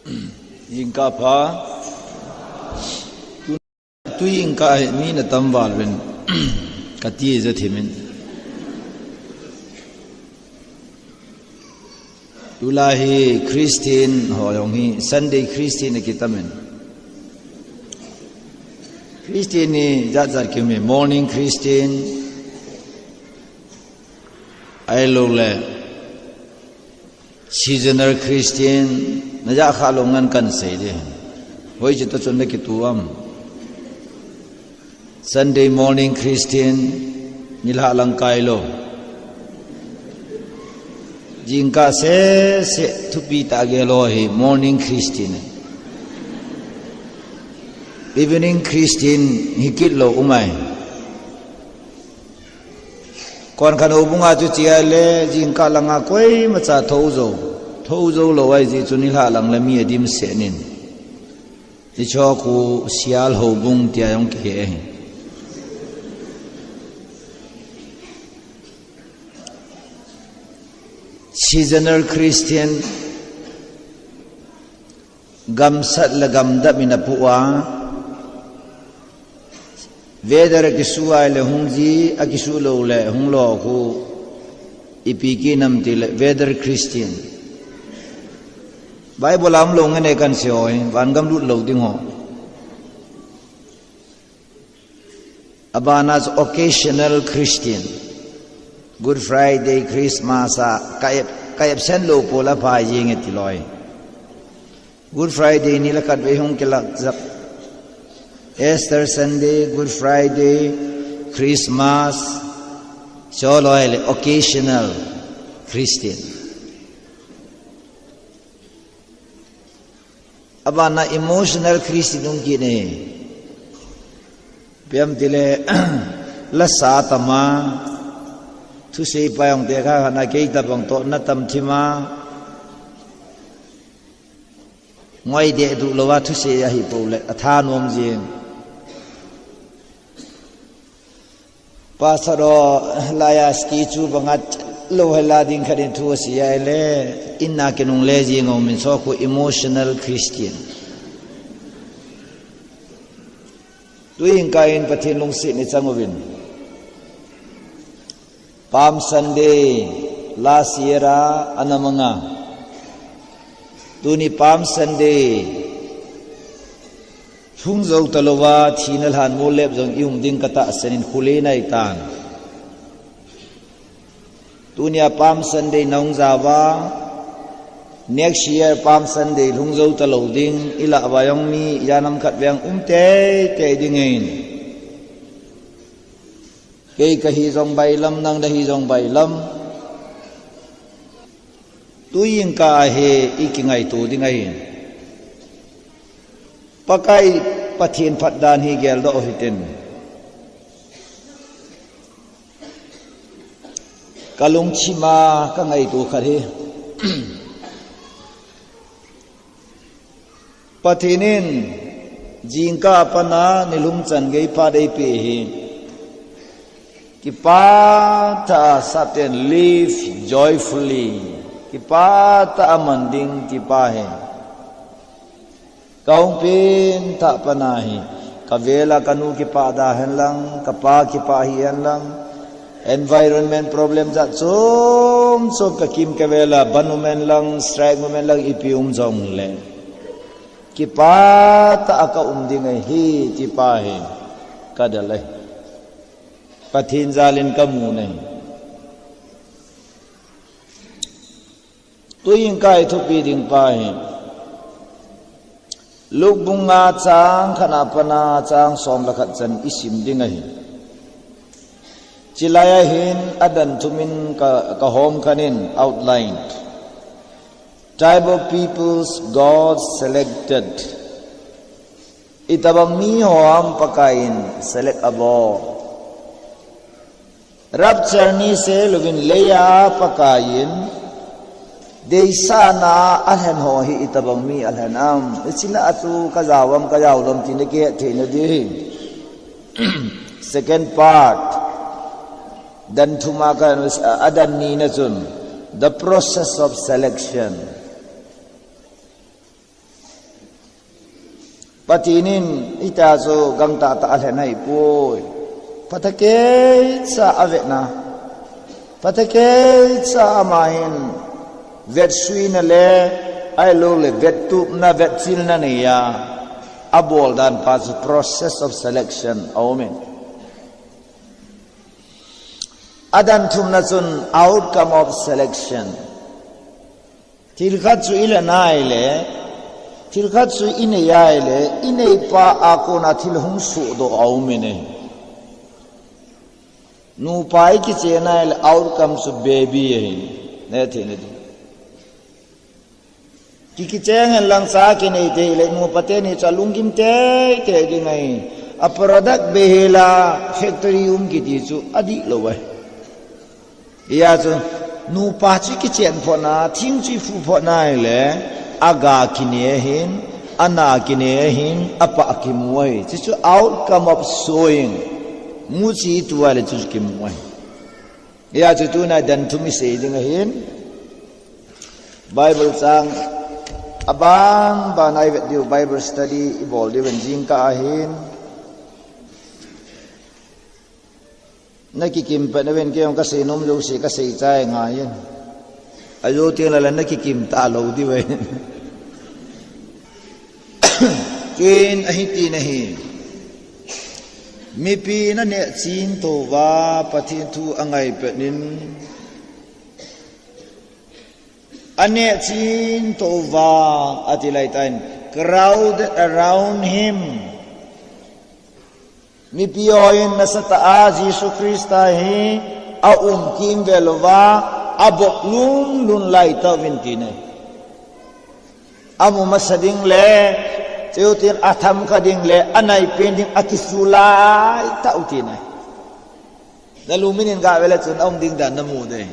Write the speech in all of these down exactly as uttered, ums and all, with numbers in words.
Jingkah pha. Tui jingkah hi mi na tam val uvin kati ja thimin. Tulai hi Christian ho jong hi Sunday Christian akitamin. Christian hi jat jat kiumin, morning Christian, ahilouleh seasonal Christian, najat khat lou ngan kan sei ding. Hoiche toh chun nakitu am? Sunday morning Christian, nilhah lang kai lou. Jingkah seh seh thupi tah gel lou hi morning Christian. Evening Christian hi kit lou um ahi. Kon khat houbunga chu chia le, jingkah langa koimacha thou jou. Thou jou lou ahi jeh chun nilhah lang le mi adim seh in. Hiche khu sial houbung tia jong kihe ahi. Seasonal Christian, gamsat le gamdap in apoh a, weather akisuh a ahile hung ji, akisuh lou le hung lou khu ipi kinam tile weather Christian. Bible a um lou ngen e kan sei ho hi, vangam lut lou ding ho. Abana chu occasional Christian. Good Friday, Christmas a ka ab-, ka absent lou pol a pha jing e ti loi. Good Friday ni le khat vei hung kilah jah. Easter Sunday, Good Friday, Christmas. Hiche loi le occasional Christian. Abana emotional Christian hung kit e. Ipi ham tile, lasa atam a, thusei pa jong te kha khat na kei tabang toh na tam thim a. Ngoi deh duh lou a thusei ahi pou le, athanom jing. Pastor ho laiya statue banga lou hela ding khat in thu asei ahile, in a kinungle jing a um in, hiche khu emotional Christian. Tui jingkah in Pathen lungset in i chang uvin. Palm Sunday last year a ana mang a. Tuni Palm Sunday. Lhung jou talouva, thina lhan molep jong i um ding katahsan in khule nai tan. Tunia Palm Sunday nahung jao va, next year Palm Sunday lhung jou talou ding, i lah uva jong mi, janam khat veng um teitei ding ahin. Kei kahi jong bailam, nang nahi jong bailam. Tui jingkah hi i kingaito ding ahin. Pakai Pathen phat dan hi geldoh u hitin. Ka lungthim a ka ngaito khat hi. Pathen in jingkah a pat a nilhum chan gei phat eipeh hi. Kipah tah a sapten live joyfully. Kipah tah a man ding ti pa hi. Ka hung pen tah pat a hi. Ka vel a ka nu kipah da hen lang, ka pa kipah hi hen lang. Environment problem jat chom chom ka kim ka vel a, bandh um hen lang, strike um hen lang, ipi um jong le. Kipah tah a ka um ding ahi ti pa hi. Ka del ahi. Pathen jal in ka mu ahi. Tui jingkah i thupi ding pa hi. Luke bung nga chang khat a pat a chang som le khat chan i sim ding ahi. Chulai a hin adan thum in ka, ka hom khan in outline. Tribal peoples God selected. Itobang mi ho ham Pakai in select abol. Rapture ni sel uvin leiya Pakai in deisahna a alhen ho hi itobang mi alhen ham. Hiche lah a chu ka jao ham, ka jao lou ham ti na kihet thei na ding. Second part. Dan thum a ka, adan ni na chun. The process of selection. Pathen in ita chu gangtah tah a lhen ahipoi. Phatah keicha avetna. Phatah keicha amahin vetsuina le, ahilouleh vettupna, vetchilna neiya abol dan pa chu process of selection aumin. Adan thumna chun outcome of selection. Thil khat chu ilan ahile, thil khat chu inei ahile, inei pa a kona thil hung sohdoh aumin ahi. Nupa ikichen ahile outcome chu baby ahi. Nahet thei nati. Ki, kicheng hen lang cha kinei tei le nupa teni chu alunggim teitei ding ahi. A product beihela factory um kiti chu adihlou ahi. Hijeh chun nupa chu kichen photna, thing chu iphu photna ahile, aga kinei ahin, ana kinei ahin, apah kimu ahi. Chuchu outcome of sowing. Muchi itu ahile chuchu kimu ahi. Hijeh chun tuna dan thum isei ding ahin. Bible chang abang bang a ivet diu Bible study ibol diu in jingkah ahin. Nakikim pet nauvin, kei jong kasei nom jouse kasei chai ngai in. Ajo teng le nakikim talou diu ahin. Chuin ahitin ahi. Mipi in aneh chin touva Pathen thu angai pet in. Aneh chin touva ati lai tan, crowded around him. Mipi hon nasatah a Jesu Christa hi aum kimvel uva, abop lunglung lai tauvin tina ahi. Amu masa ding le, chutin atham kha ding le, anai pen ding akisu lai tau tina ahi. Nalungmin in gah vele chun aum ding dan namu ding.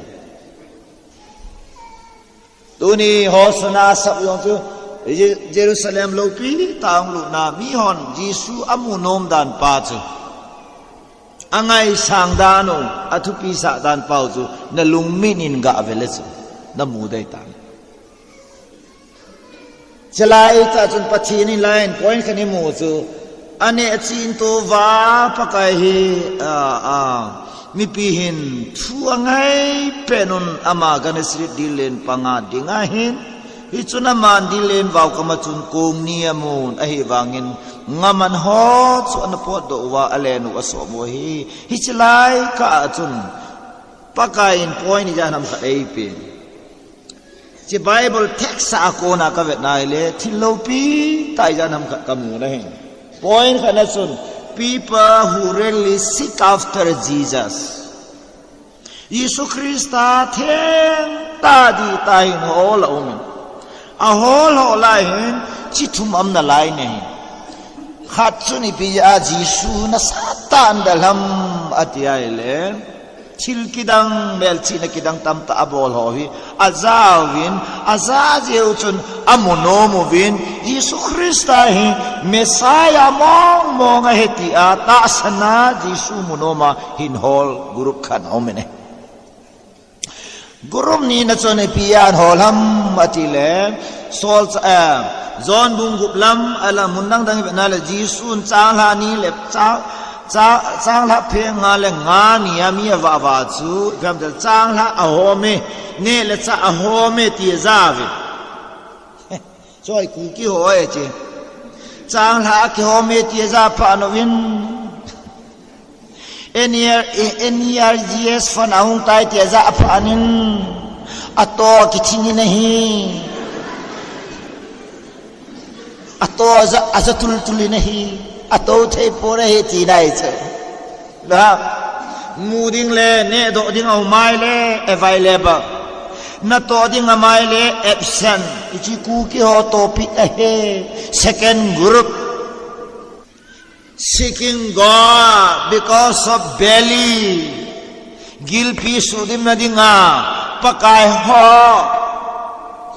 Tuni Hosanna sap jong chu Je-, Jerusalem loupi tah a hung lutna mihon Jesu amu nom dan pa chu, angaisang dan u, athupi sah dan pau chu nalungmin in gah vele chu namu dei tan. Chulai tah chun Pathen in lai in point khat imu chu, aneh chin touva Pakai hi, a, a, mipi hin thu angai pet un ama Gennesaret dil len panga ding ahin, hichun aman dil len vau kama chun kong ni amun, ahivangin ngaman ho chu ana potdoh uva alen u asom u ahi. Hiche lai kah a chun Pakai in point ijat ham khat eipen. Hiche Bible text a kona kavet nai le, thil loupi tah ijat ham khat kamu nahi. Point khat na chun, people who really seek after Jesus. Jesu Christa theng tah dingin hol a um in. Ahol hol lai hin, chi thum aum nalai nahi. Khat chun ipi a Jesu nasatah in dalham ati ahile. Thil kidang, melchihna kidang tamtah abol ho hi, ajauvin, aja jeh u chun amu nom uvin, Jesu Christa hi Messiah mong mong ahi tia tahsan a Jesu mu nom a hin hol group khat aum in ahi. Group ni na chun ipi a hol ham ati le, Saul cha, eh, John bung gup lam, ala mun dang dang ipi na le, Jesu in changlhah ni le, cha, cha, changlhah pheng nga le nga ni a mi avah vah chu, ipi ham ati le, changlhah ahom e, neh le chah ahom e ti ajah uve. Choi Kuki ho e che. Changlhah akihom e ti ajah phat uvin. N E R, N E R G S fund ahung tai ti ajah phat in. Ato akithing in ahi. Ato aja, aja tul tul in ahi. Ato thei pon ahi ti nai che. Na, mu ding le, neh doh ding aum ahile, available. Natoh ding aum ahile, absent. Hiche Kuki ho topic ahi. Second group. Seeking God because of belly. Gilpi sudimna dinga, Pakai ho.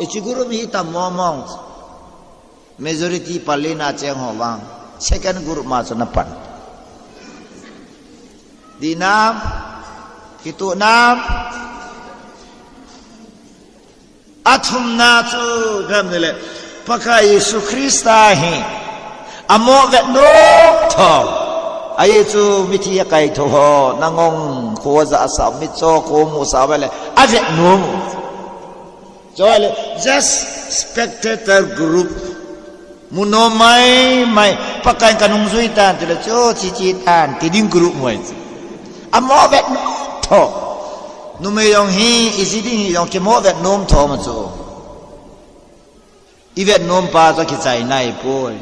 Hiche group hi tam mong mong. Majority pal in acheng ho vang. Second group ma chu napan. Dih nam, kituh nam. Athumna chu ipi ham nile, Pakai Jesu Christa hi Amo vet nom tho. Ahi chu mithi akai tho ho, nangong kho ja sa, mitcho kho mu sa vele. Avet nom. Chule, just spectator group. Mu nom mai mai. Pakai kanung jui tan, tile chu chi chi tan, ti ding group mai chu. Amo vet nom tho. Numei jong hi, iji ding hi jong kimo vet nom tho ma chu. I vet nom pa chu kichai nai poi.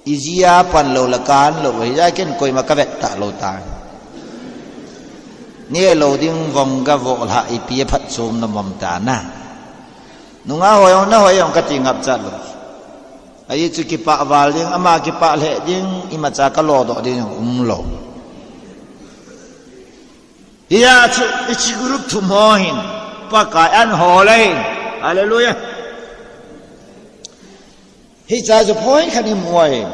Iji a pan lou la kan lou, hijeh a ken koima ka vet ta lou ta. Neh lou ding vong ka vo la ipi a phatchom na mom ta na. Nunga hoi jong na hoi jong kati ngap chat lou. Ahi chu kipah val ding, ama kipah lheh ding, imacha ka lo doh ding jong um lou. Hijeh chun, hiche group thum ho hin, Pakai ahin hol ahi. Hallelujah. Hiche chu point khat imu ahi.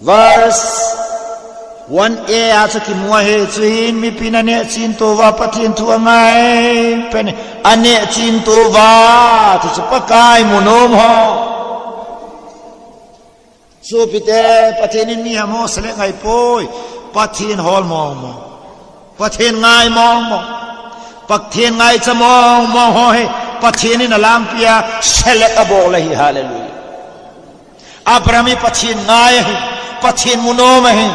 Verse one A a chu kimu ahi, chuin mipin aneh chin touva Pathen thu angai pen, aneh chin touva, ti chu Pakai mu nom ho. Sopite, Pathen in mi ham ho select ngai poi. Pathen hol mong mong. Pathen ngai mong mong. Pathen ngaicha mong mong ho hi Pathen in alangpi a select abol ahi, hallelujah. Abraham hi Pathen ngai ahi, Pathen mu nom ahi.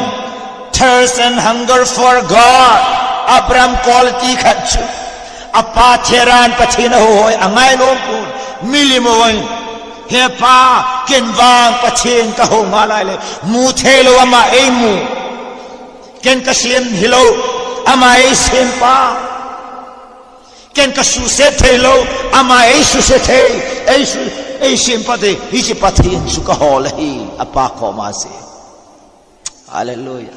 Thirst and hunger for God. Abraham quality khat chu. Apa Terah in Pathen ahou hoi, angai nom pon. Milim hoi. He Pa, ken vang Pathen kahou ngai lai le, mu thei lou ama eimu. Ken kasem hilou, ama eisem pa. Ken kasuhset thei lou, ama eisuhset thei, eisu-, eisem pa te, hiche Pathen chu kahol ahi, apa koma asei. Hallelujah.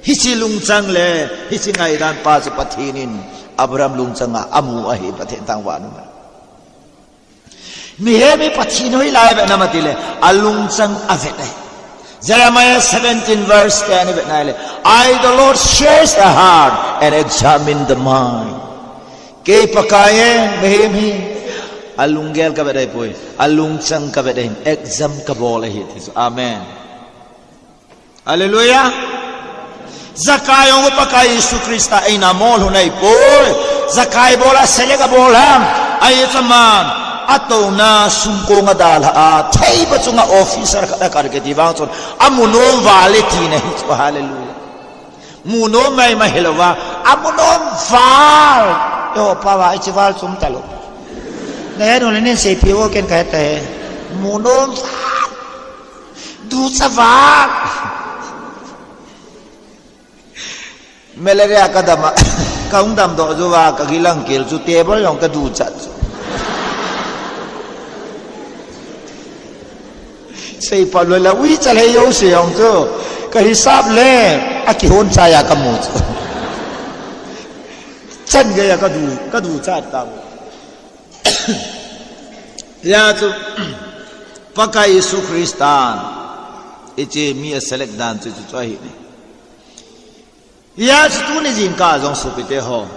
Hiche lungchang le, hiche ngaidan pa chu Pathen in Abraham lungchang a amu ahi, Pathen thangvah in um e. Mihem hi Pathen hoilai vet nam ati le, alungchang avet e. Jeremiah seventeen verse ten i vet nai le, "I, the Lord, search the heart and examine the mind." Kei Pakai e, mihem hi alunggel kavet ahi poi, alungchang kavet ahi, exam kabol ahi ti chu. Amen. Hallelujah. Zakai jong Pakai Jesu Christa eina mol hu nai poi. Zakai bol a select abol ham. Ahi chu aman atouna sumkong adalha a, theipa chunga officer khat akal kiti vang chun, amu nom val e tina ahi chu. Hallelujah. Mu nom mai mai hilouva, amu nom val. Eiho pa va, hiche val chu um talou. Nahet u le nin seipeh o, ken kahet ahi. Mu nom val. Ducha val. Malaria kadam a, kahung damdoh jou va, kakilang kel chu table jong kaducha chu. Seipeh lou la, ui, chalhei jouse jong chu kahisap le, akihon chai a kamu chu. Chan gei a kadu, kaducha tau. Hijeh chun, Pakai Jesu Christan hiche mi aselect dan chu, chu, chu ahi ne. Hijeh chun tuni jingkah jong sopite ho,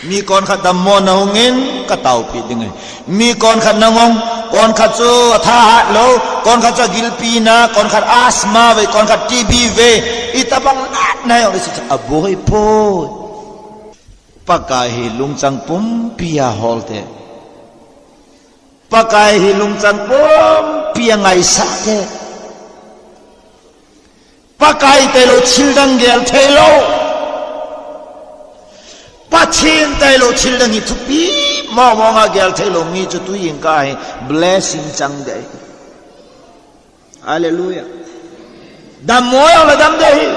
mi konkhat dammo na hung in kataopi ding ahi. Mi konkhat nangong, konkhat chu athahat lou, konkhat chu agilpi na, konkhat asthma ve, konkhat T B ve, itobang natna jong le chu aboi poi. Pakai hi lungchang pumpi a hol te. Pakai hi lungchang pumpi a ngaisah te. Pakai tailou thildang gel theilou. Pathen tailou thildang hi thupi mong mong a gel theilou mi chu tuni jingkah hi blessing chang ding ahi. Hallelujah. Dammo jong le dam ding ahi.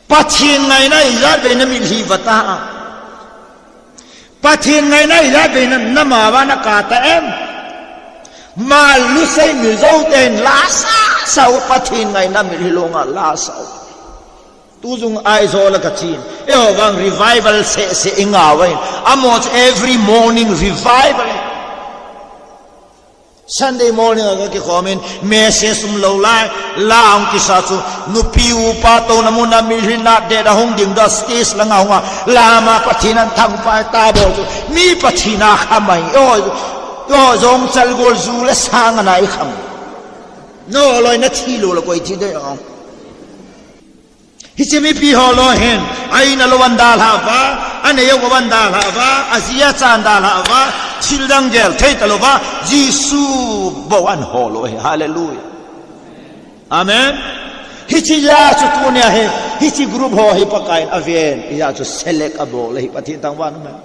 Pathen ngaina ijat vei na mitlhi vah ta a. Pathen ngaina ijat vei na, nama va na kah ta em. Mal lusei miljou ten la sa sa u, Pathen ngaina mitlhi longa la sa u. Tujung Aizawl a kachen. Eiho vang revival seh seh ingah uvin. Amaho chu every morning revival. Sunday morning a kakikhomin, message umlou lai, la hung kisa chu, nupi upa touna muna mitlhi nat det a hung ding da stage langa hunga, la ma Pathen in thangvah ta bol chu, mi Pathen a khamai, oi, Toh jong chalgol ju le sang ana ikham. Naloi nathi lou le koi thi dei ong. Hiche mipi ho loi hin, a-in alou ana dalhah uva, anei u ana dalhah uva, aji acha ana dalhah uva, thildang gel thei talou va, Jesu bou ana hol u ahi. Hallelujah. Amen. Hiche jeh a chu tunia hi, hiche group ho hi Pakaiyin aven, hijeh a chu select abol ahi, Pathen thangvah in um hen.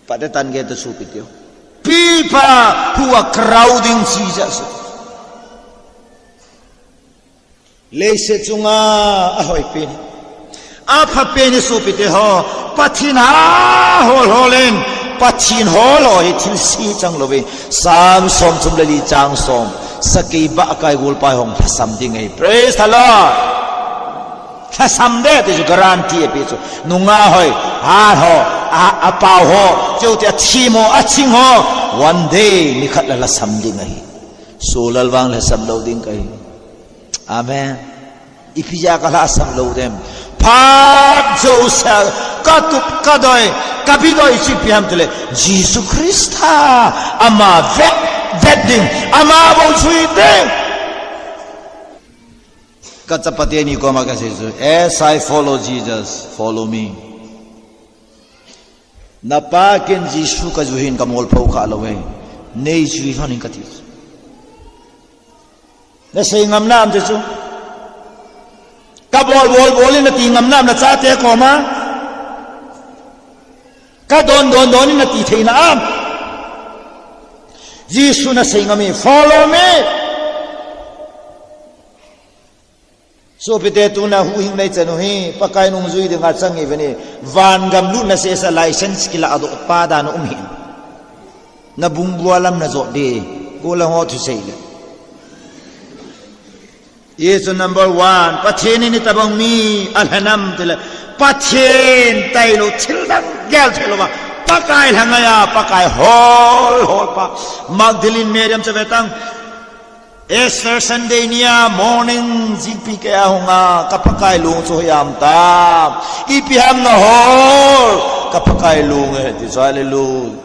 Pate tan gei ta sopite ho. People who are crowding Jesus. Leiset chunga ahoipen, aphapen hi sopite ho. Pathen a hol hol in, Pathen hol ho hi thilse chang lou ve. Sam som thum le li chang som. Sakei bahkai golpa hung lhasam ding ahi. Praise the Lord. Lhasam ding ti chu guarantee ape chu. Nungah hoi, hat ho, a, apao ho, chutile athim ho, aching ho. One day, nikhat le lhasam ding ahi. Solal vang lhasam lou ding kahi. Amen. Ipi jeh a kalhasam lou dem. Phat jouse a, katup, kadoi, kabidoi chu ipi ham tile, Jesu Christa, ama vet, vet ding, ama bou jui ding. Kachapate ni koma kasei chu, "As I follow Jesus, follow me." Napa ken Jesu kajui hin kamol pho kha lou e. Nei jui lhon in kati. Nasei ngam nam chu chu. Kabol bol bol in nati ngam nam nachate koma. Kadon don don in nati thei nam. Jesu nasei ngam e, "Follow me." Sopite, tuna huhhing nei chan u hi, Pakai nungjui dinga chang ive ni, van gam lutna sesa license kilah doh pa dan um hi. Nabung bua lam najot ding, gollhang ho thusei le. Hichu number one, Pathen in itobang mi alhen am tile, Pathen tailou thildang gel thei lou va, Pakai lhangai a, Pakai hol hol pa, Magdalene Mary ham chu ve tang, Easter Sunday nia morning jingpi kei a hunga, ka Pakai lung chu hoiya um tam. Ipi ham nahol, ka Pakai lung e, ti chu, hallelujah.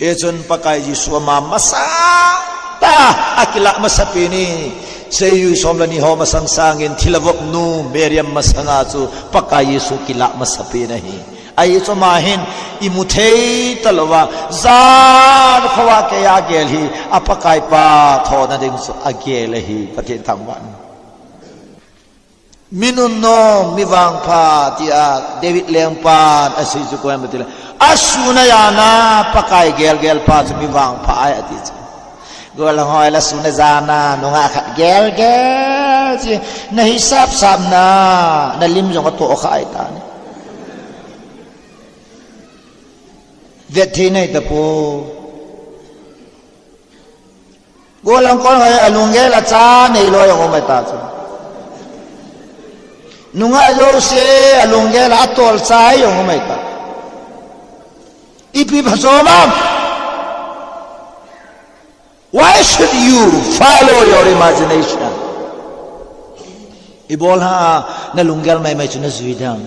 Hichun Pakai Jesu ama masang tah a kilah masapen in, seijui som le ni ho masang sangin thilha vop nu Mary ham masanga chu Pakai Jesu kilah masapen ahi. Ahi chu ama hin imu thei talou va, jan khovah keiya agel hi, a Pakai pa thohna ding chu agel ahi, Pathen thangvah in. Mi nunnom, mi vangpha, tia David lengpan asei chu koi ham tile, asun ajan a Pakai gelgel pa chu mi vangpha ahi ati chu. Gollhang hoi la sun ajan a, nungah khat gelgel chu, nahisap sap na, nalim jong atoh kha ahi ta ni. Vet thei nahi tapoi. Gollhang kon hoi alunggel a cha neilou jong um ahi ta chu. Nungah jouse alunggel a atol cha jong um ahi ta. Ipi phachom am? Why should you follow your imagination? Ibola nalunggel maimai chu najui dem?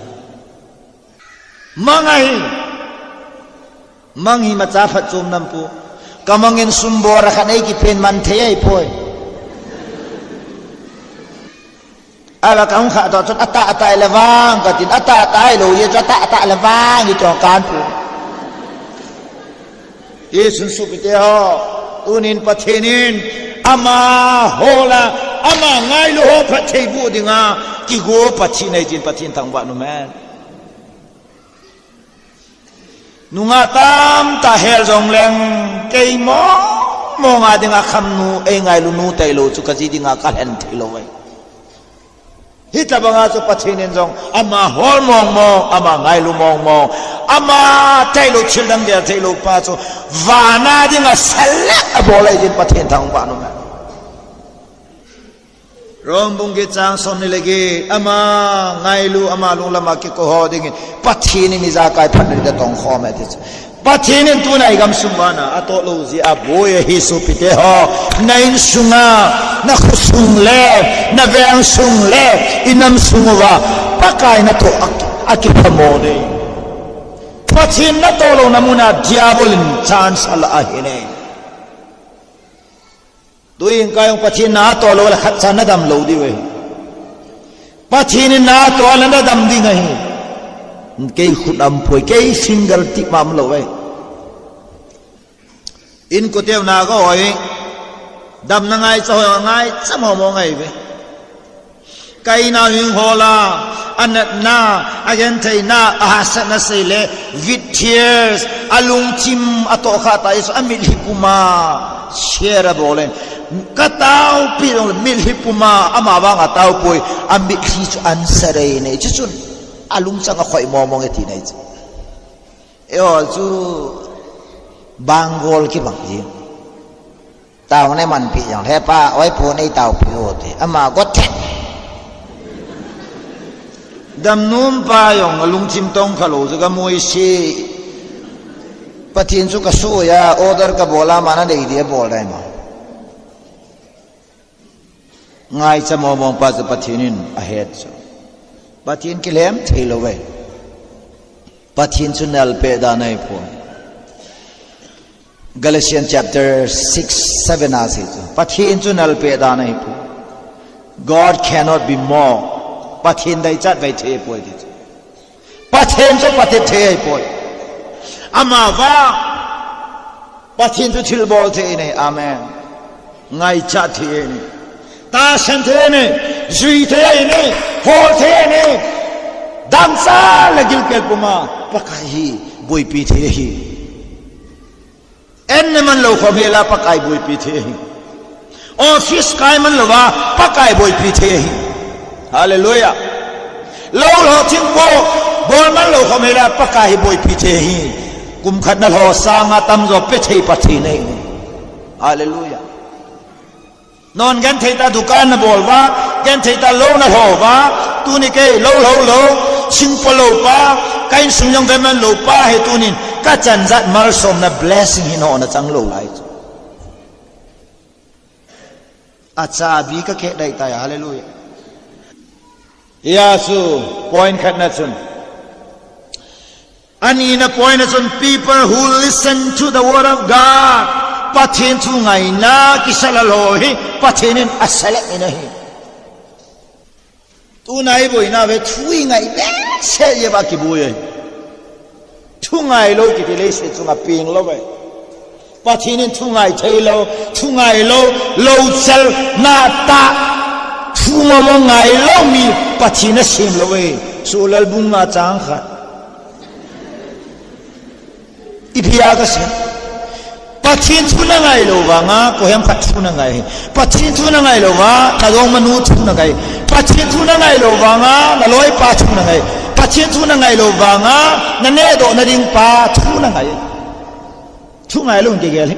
Mang ahi. Mang hi imacha phatchom nam pu. Ka mang in sum bora khat nei kipen man thei ahipoi. Ahivang kahung khah toh chun atah atah le vang katin, atah atah lou jeh chun atah atah le vang hi chong kan pu. Hichun sopite ho, tunin Pathen in ama hol a, ama ngailu ho phattheiboh dinga kigo Pathen ahi jeh in Pathen thangvah in um hen. Nungah tamtah hel jongleng, kei mong mong a dinga khamnu, ei ngailu nu tailou chu kaji dinga kalhen theilou ahi. Hitobanga chu Pathen in jong ama hol mong mong, ama ngailu mong mong, ama tailou thildang gel theilou pa chu vana dinga select abol ahi jeh in Pathen thangvah in um hen. Rom bung get chang somni le get, ama ngailu, ama lunglam a kiko ho dingin Pathen in ijakai phat le ni atong khom e ati chu. Pathen in tuna igamsung vana atoh lou jeh a boi ahi sopite ho. Na insunga, na khosung le, na vengsung le, inam sung uva Pakai natoh a, akiphamo ding. Pathen natoh louna muna diabol in chance ala ahi ne. Tuin kei jong Pathen natoh lou le khat cha nadam lou diu ahi. Pathen in natoh le nadam ding ahi. Kei khut aum poi, kei finger tip ma aum lou ahi. Inkote u na kahoi, damna ngaicha hoi, ngaicha momo ngai ve. Kaina hing hola, anatna, agentheina, ahahsatna sei le, with tears, alungthim atoh kha ta, Jesu amitlhi puma share abol in. Ka taopi jong le mitlhi puma, ama vang atao poi, amitlhi chu answer nei, chuchun alungchang akhoi momo nge ti nei chu. Eiho chu bang gol kibang hi. Tao nei manpi jong, he pa, oi pu nei taopi o ti. Ama got the. Damnom pa jong alungthim tong kha lou chu ka mu ise. Pathen chu ka sui a, order ka bol a, ama nadei dia bol dai ma. Ngaicha momo pa chu Pathen in ahet chu. Pathen kilhem thei lou ve. Pathen chu nalpeh dan ahi poi. Galatians chapter six, seven a sei chu. Pathen chu nalpeh dan ahi poi. God cannot be mocked. Pathen deichat vei thei poi ti chu. Pathen chu patep thei ahi poi. Ama vang Pathen chu thilbol thei nei. Amen. Ngaicha thei nei. Tahsan thei nei. Jui thei nei. Hol thei nei. Damsel le gilkel puma Pakai hi boipi thei ahi. An ne man lou khom hela Pakai boipi thei ahi. Office kai man louva Pakai boipi thei ahi. Hallelujah. Lou lou thingpo bol man lou khom hela Pakai hi boipi thei ahi. Kum khat na lou sanga tamjo pe thei Pathen ahi. Hallelujah. Non genthei ta dukan nabol uva, genthei ta lou nalho uva, tuni kei lou lou lou, singpo lou pa, ka insung jong ve man lou pa, hi tunin ka chanjat malsomna blessing hi nahon achang lou lai chu. Achabi ka keh dai tai, hallelujah. Hia chu point khatna chun. Anina point a chun people who listen to the word of God. Pathen thu ngaina kisa lou hi Pathen in aselect in ahi. Tuna iboina ve thu ingai behseh jeh uva kiboi ahi. Thu ngai lou kiti leiset chunga peng lou ve. Pathen in thu ngai thei lou, thu ngai lou, lou chal na ta, thu ngom ngai lou mi Pathen asem lou ve. Solal bung nga chang khat. Ipi a kasei. Pathen thu nangai lou vanga, koiham khat thu nangai. Pathen thu nangai lou va, nadongmanu thu nangai. Pathen thu nangai lou vanga, naloipa thu nangai. Pathen thu nangai lou vanga, nanehdoh nading pa thu nangai. Thu ngai lou kigel hi.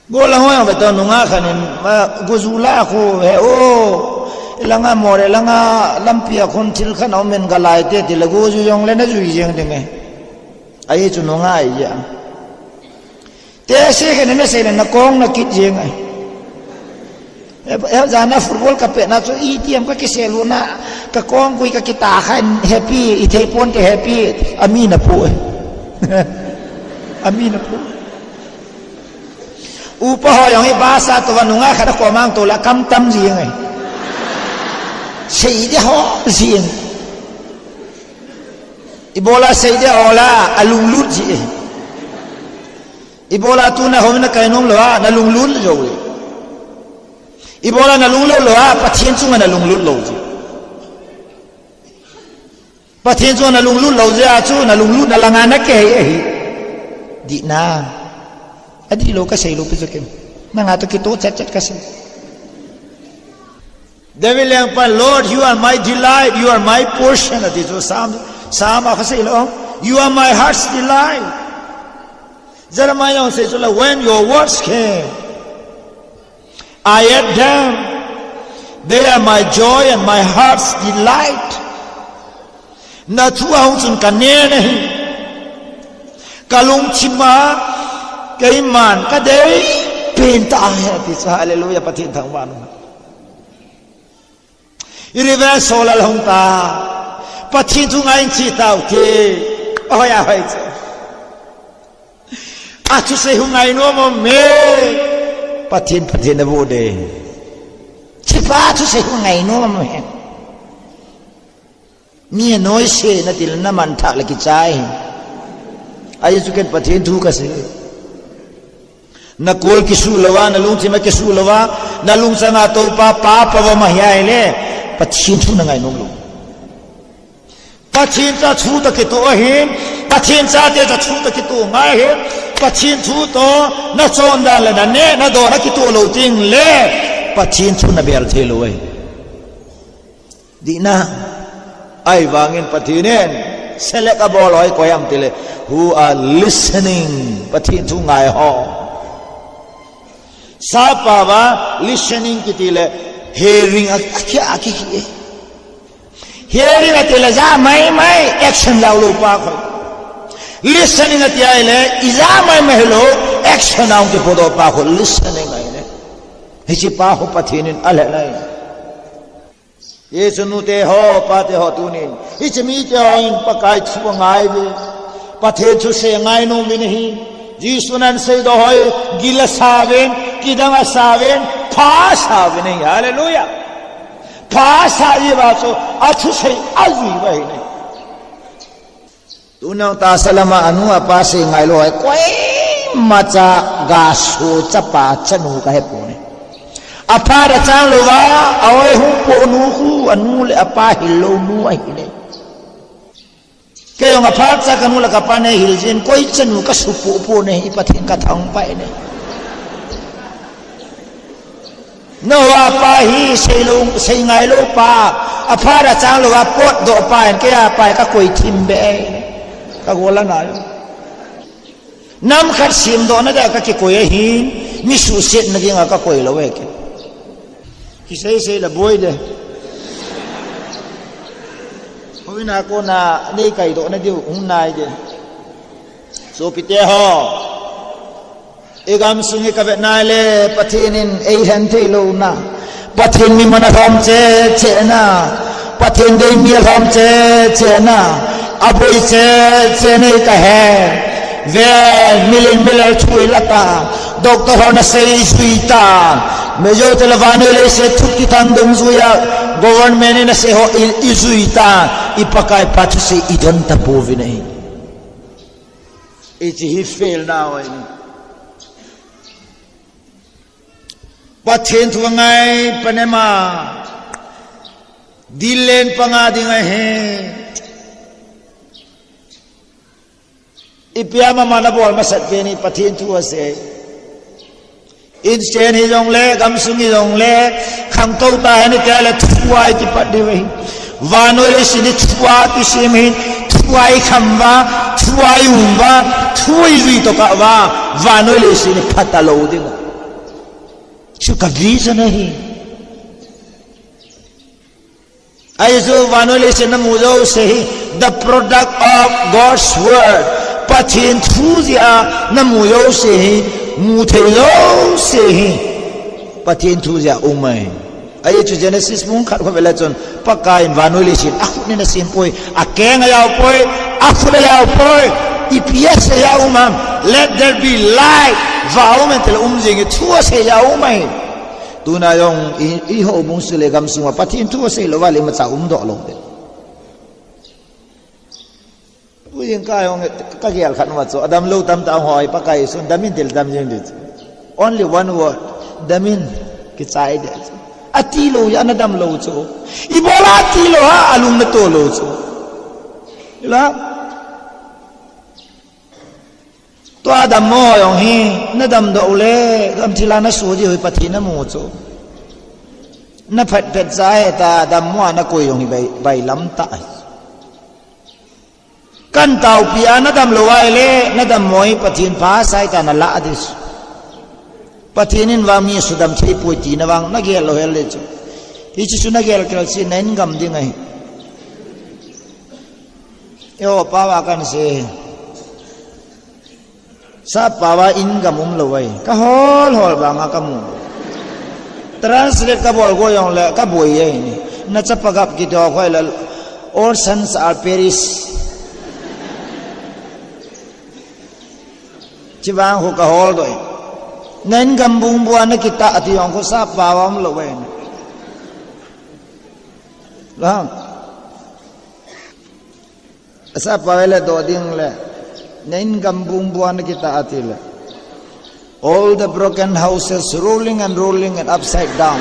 Gollhang hoi ang ve ta nunga khat in, ma, goju la khu he o, langa Moreh langa lampi a khun thil khat aum in galai te ti le goju jong le najui jeng ding e. Ahi chu nunga ahi jeh a. Te se khat in nasei le nakong nakit jeng e. E, e, jana football kapetna chu itiham kakisel u na, kakong gui kakita khan happy, ithei ponte happy, ami napu e. Ami napu. Upa ho jong hi basa to va nunga khat a komang to la kam tam jing e. Sei ding ho jing. Ibola sei ding ho la alunglut ji e. Ibola tuna hom na kai nom lou a, nalunglut jou e. Ibola nalunglut lou a, Pathen chunga nalunglut lou ji. Pathen chunga nalunglut lou jeh a chu, nalunglutna langa nakihei ahi. Dihna. Adih lou kasei lou pi chu kem. Nanga toh kitoh chet chet kasei. David lengpan, Lord, you are my delight, you are my portion. Ati chu Psalm, Psalm a kasei lou. You are my heart's delight. Jeremiah jong sei chu la, when your words came, I ate them. They are my joy and my heart's delight. Nathu ahung chun kanen ahi. Kalungthim a, keiman kadei pen tah ahi ati chu, hallelujah, Pathen thangvah in um. Reverend Solal hung ta. Pathen thu ngai in chi tau te. Ahoi, ahoi chu. Athusei hu ngai nom um e. Pathen, Pathen na bu de. Chi pa athusei hu ngai nom um e. Mi noi se na til na man thak le kichai. Ahi chu ken Pathen thu ka sei. Na kol kisu lou va, na lungthim a kisu lou va, na lungchang a Toupa pa pa va ma hi ahile, Pathen thu na ngai nom lou. Pathen cha thu ta kitoh ahin, Pathen chate cha thu ta kitoh ngai ahin, Pathen thu toh na chondan le na neh na doh na kitoh lou teng le, Pathen thu na bel thei lou ahi. Dihna, ahivangin Pathen in select abol hoi koi ham tile, who are listening, Pathen thu ngai ho. Sap pao va listening kiti le, hearing a, a kia a ki ki e. Hearing ati le ja mai mai action lau lou pa koi. Listening ati ahile, ija mai mai lou action a hung kipodoh pa koi, listening ahile. Hiche pa ho Pathen in ale lai. Hiche nute ho, pate ho tunin. Hiche mite hon Pakai thu angai uve. Pathen thusei angai nom uvin ahi. Jesun asei doh hoi, gil asa uvin, kidang asa uvin, pha asa uvin ahi. Hallelujah. Pha asa uva chu, athusei ajui uva ahi. Tuna tahsa lama anu apa sei ngai lou hoi, koima cha gaso chapa chanu ka he poi. Aphat achang louva, a-oi hung po nu khu, anu le apa hil lou nu ahi ne. Kei jong aphat cha kanu le kapa nei hil jin, koi chanu ka supoh poh ne, i Pathen ka thangvah ne. Noah pa hi sei lou, sei ngai lou pa, aphat achang louva potdoh pa in, kei a pa hi ka koi thim be e, ka gol a ngai. Nam khat semdoh na dia ka kikoi ahin, mi suhset na dinga ka koi lou e kei. Kisei sei la boi de. Hoi na kona nei kaidoh na diu, hung nai de. Sopite ho. I gamsung hi ka vet nai le, Pathen in ei hen thei lou na. Pathen mi man a lhom cheh cheh na. Pathen dei mi a lhom cheh cheh na. Aboi cheh cheh nei ka he. Ve, milen milel thu i la ta. Doctor hon asei i jui ta. Mijo te la vannoi leiset thu kithang dungjuia. Government in asei ho i, i jui ta. I Pakai pa thusei i don ta pouvin ahi. Hiche hi fail nau ahi. Pathen thu angai pan em a. Dil len panga ding ahi. Ipi a mama na bol masat pen hi Pathen thu asei. Inchen hi jong le, gamsung hi jong le, khangtou ta hen tia le thu a i kipat diu ahi. Vannoi leiset hi thu a kisem ahi, thu a i kham uva, thu a i um uva, thu a i jui tokah uva, vannoi leiset hi pha talou ding. Chu ka vision ahi. Ahi chu vannoi leiset na mu jouse hi, the product of God's word. Pathen thu jeh a na mu jouse hi, mu thei jouse hi Pathen thu jeh a um ahi. Ahi chu Genesis bung khat khu vele chun, Pakai in vannoi leiset akhut in asem poi, akeng a jao poi, akhut a jao poi, ipi asei a um am, let there be light, va um in tile um jing e thu asei a um ahi. Tuna jong i, i houbung sung le gamsung a Pathen thu asei lou va le imacha umdoh lou de. Ui, jing ka jong ka gel khat ma chu, adam lou tamtah hoi Pakai sun, dam in tile dam jing de chu. Only one word, dam in, kichai de chu. Ati lou jeh a na dam lou chu. Ibola ati lou ham, alung na to lou chu. Ila. Tua dammo jong hi, na damdoh u le, gamthip a na so diu hi Pathen na mu chu. Na phat phat cha heta dammo a na koi jong hi bai, bailam tah ahi. Kan taopi a na damlou ahile, na dammo hi Pathen pha sai ta na lah ding chu. Pathen in vang mi sudam thei poi tina vang na gel lou hel le chu. Hiche chu na gel kel cheh in na in gam ding ahi. Eiho pao a kan sei. Sap pao a in gam umlou ahi. Ka hol hol vang a ka mu. Translate ka bol go jong le ka boi ahi ni. Na chapa gap kiti ho khoi le All sons are perish. Chivang khu kahol doh in. Na in gam bung bua na kitah ati jong khu sap pao aum lou ve. Vang. Sap pao le doh ding le. Na in gam bung bua na kitah ati le. All the broken houses rolling and rolling and upside down.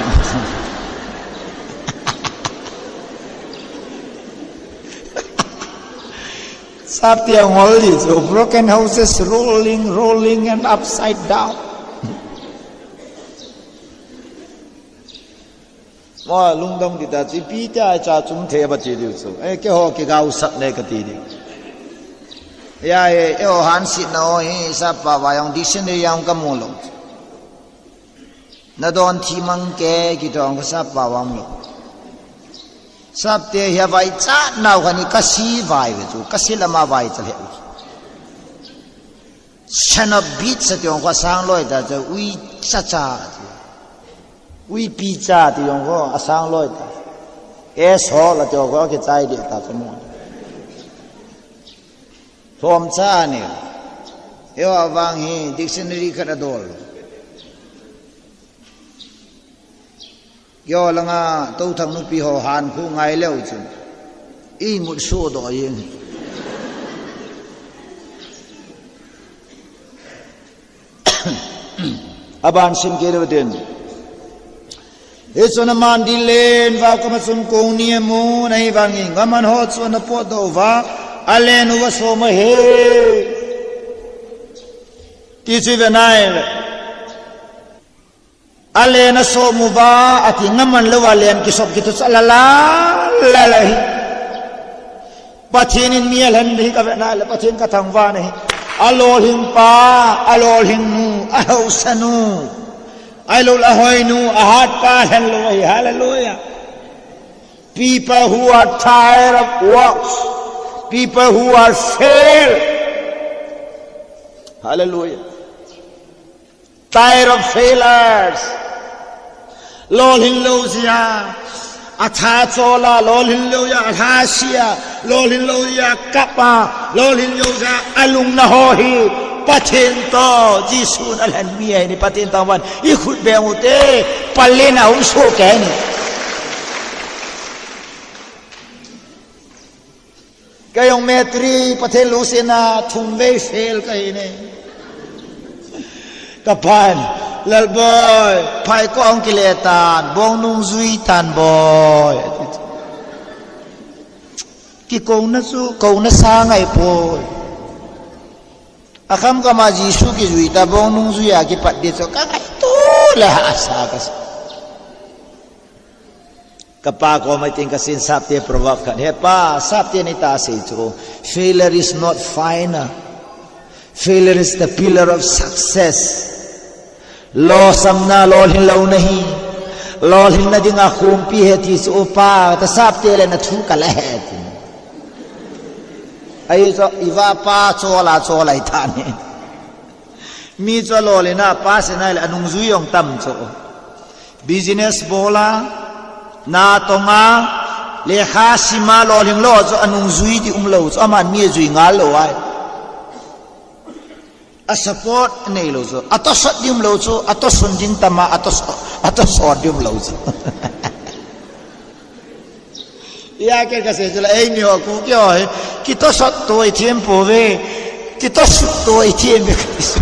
Sap tia ngol ji chu, broken houses rolling, rolling and upside down. Mo lungdong di ta chu, ipi tia cha chung thei ba chi diu chu. Eh, keiho kigaosap ne kati diu. Ya, eh, eiho hansetna ho hi, sap pao a jong dictionary a jong kamu lou. Nadon thim mang ke, kiti jong khu sap pao aum lou. Sapte hi avaichat nau khat hi kasi vai ve chu, kasi lama vai cha lheh u chu. Son of bitch ati jong khu asang loi ta chu, uicha cha chu. Uipi cha ati jong khu asang loi ta. Asshole ati jong khu akichai deh ta chu mo. Lhomcha ani. Eiho vang hi dictionary khat adol. Keiho langa Touthang nupi ho hankhu ngai leu chun, imut sodoh jeng. Aban sim kei leu tin. Hichun aman dinlen vah kama chun kong ni amun ahivangin, ngaman ho chu ana potdoh uva, alen uva som ahi. Ti chu ive nai le. Alen asom uva, ati ngaman louva alen kisop kiti chu alala, lala hi. Pathen in mi alhen hi kave nai le, Pathen kathangvah nahi. Alolhing pa, alolhing nu, ahaosa nu. Ahilouleh ahoinu, ahat pa lhen lou ahi. Hallelujah. People who are tired of works, people who are failed. Hallelujah. Tired of failures. Lolhing lou jeh a atha chola, lolhing lou jeh a atha sia, lolhing lou jeh a kap a, lolhing lou jeh a alungna ho hi Pathen toh Jesun alhen mi ahi, Pathen toh van ikhut beng ute, palen a um soh kei ni. Kei jong matric Pathen lungsetna thum vei fail kahi ne. Kapan, Lalboi, phai ko ong kile tan, bong nungjui tan boi. Kikouna chu, kouna sa ngai poi. Akham kham a Jesu kijui ta bong nungjui a kipat di chu, kangaito le hahsa kasa. Kapa koma tin kasin sapte proverb khat. He pa, sapte ni ta sei chu. Failure is not final. Failure is the pillar of success. Lolsamna lolhin lou nahi. Lolhinna dinga khumpi ahi ti chu pa, ta sapte le na thu kala ahi ti. Ahi chu iva pa chola chola ithani. Mi chu alolhin a pass nai le anungjui jong tam chu. Business bol a, natong a, lekha sim a lolhing lou chu anungjui di um lou chu, aman mi ajui ngal lou ahi. A support nei lou chu, atosot di um lou chu, atosun ding tam a, atos-, atosot di um lou chu. Hia kei kasei chu la, eimi ho Kuki ho hi, kitosot to ithem pouve, kitosut to ithem ve kati chu.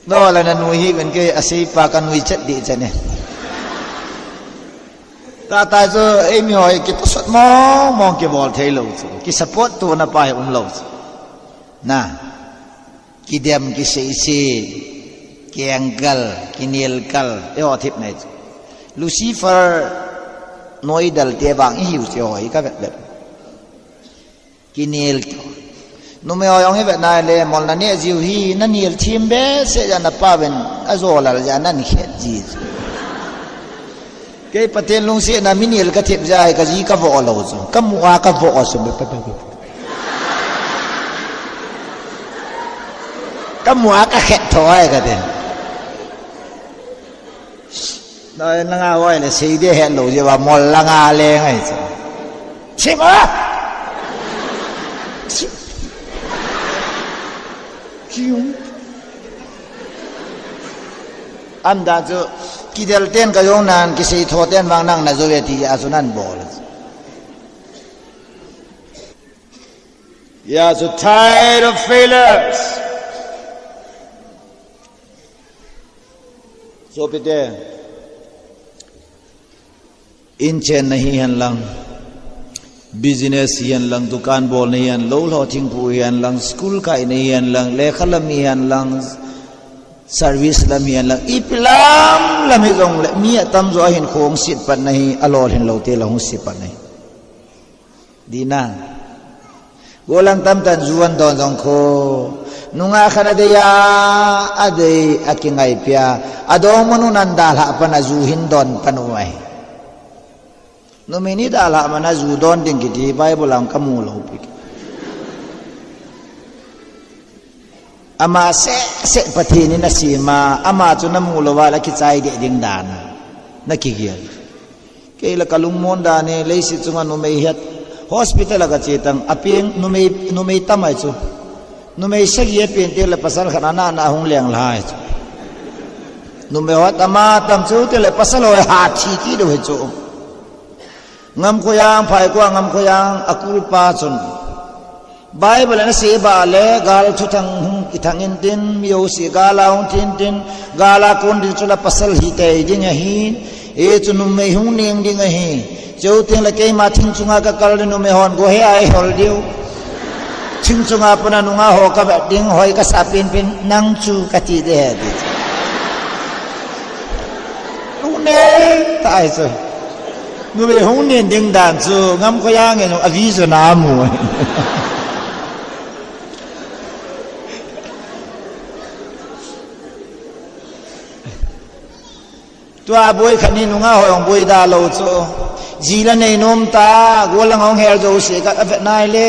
No la na nui hi ven kei asei pa ka nui chet di chet ne. Tata chu eimi ho hi kitosot mong mong kibol thei lou chu, kisupport tona pa hi um lou chu. Na. Kidem, kiseise, kiengkal, kinelkal, eiho thip nei chu. Lucifer noidal te vang ihiu chu eiho hi kavet vet. Kinel chu. Numei ho jong ivet nai le, mol na neh jiu hi, na nel thim behseh jeh a na pa ven, ajo lal jeh a na khet ji chu. Kei Pathen lungsetna mi nel ka thip jeh a hi ka ji ka voh lou chu. Ka mu a ka voh chu. Ka mu a ka khet tho ahi kati. Nanga hoi le sei de het lo je ba mol langa le ngai chu. Chim a! Chim. Chim. Anda chu kidel ten ka jong nan kisei tho ten vang nang na jo ve ti a chu nan bol. Ya chu tired of failures. Sopite, inchen na hi hen lang, business hi hen lang, dukan bol na hi hen, lou lho thingpu hi hen lang, school kai na hi hen lang, lekha lam hi hen lang, service lam hi hen lang, ipi lam lam hi jong le, mi atam jo ahin khong sit pat na hi, alol hin lou te la hung sit pat na hi. Dina. Golang tamtan ju an don jong kho. Nunga khan adei a, adei a kingai pia. Adong manu nan dalha pan a ju hin don pan u ai. Numei ni dalha man a ju don ding kiti Bible ang kamu lo pi. Ama seh seh Pathen in asem a, ama chu namu lou a la kichai deh ding dan a, nakigel. Kei la kalungmon dan e, leiset chunga numei het, hospital a kache tang, apeng numei, numei tam ahi chu. Numei sagi apen teng le pasal khat ana na hung leng lai chu. Numei hot ama tam chu teng le pasal ho ha thi kit u ahi chu. Ngamkhoyang, Phaikua Ngamkhoyang, akulpa chun. Bible in asei ba le, gal thuthang hung kithang intin, mi ho si gal a hung thin tin, gal a kon ding chu la pasal hi tei ding ahi, e chu numei hung neng ding ahi. Cheu teng le keima thing chunga kakal le numei hon go he ai hol diu. Thing chunga puna nunga ho kavet ding, hoi kasa pen pen, nang chu kati de he di. Hung neng ta ai chu. Numei hung neng ding dan chu Ngamkhoyang in avi chu na mu. Tua boi khat ni nunga hoi hung boi da lou chu. Ji la nei nom ta, golang hung hel jo se ka avet nai le,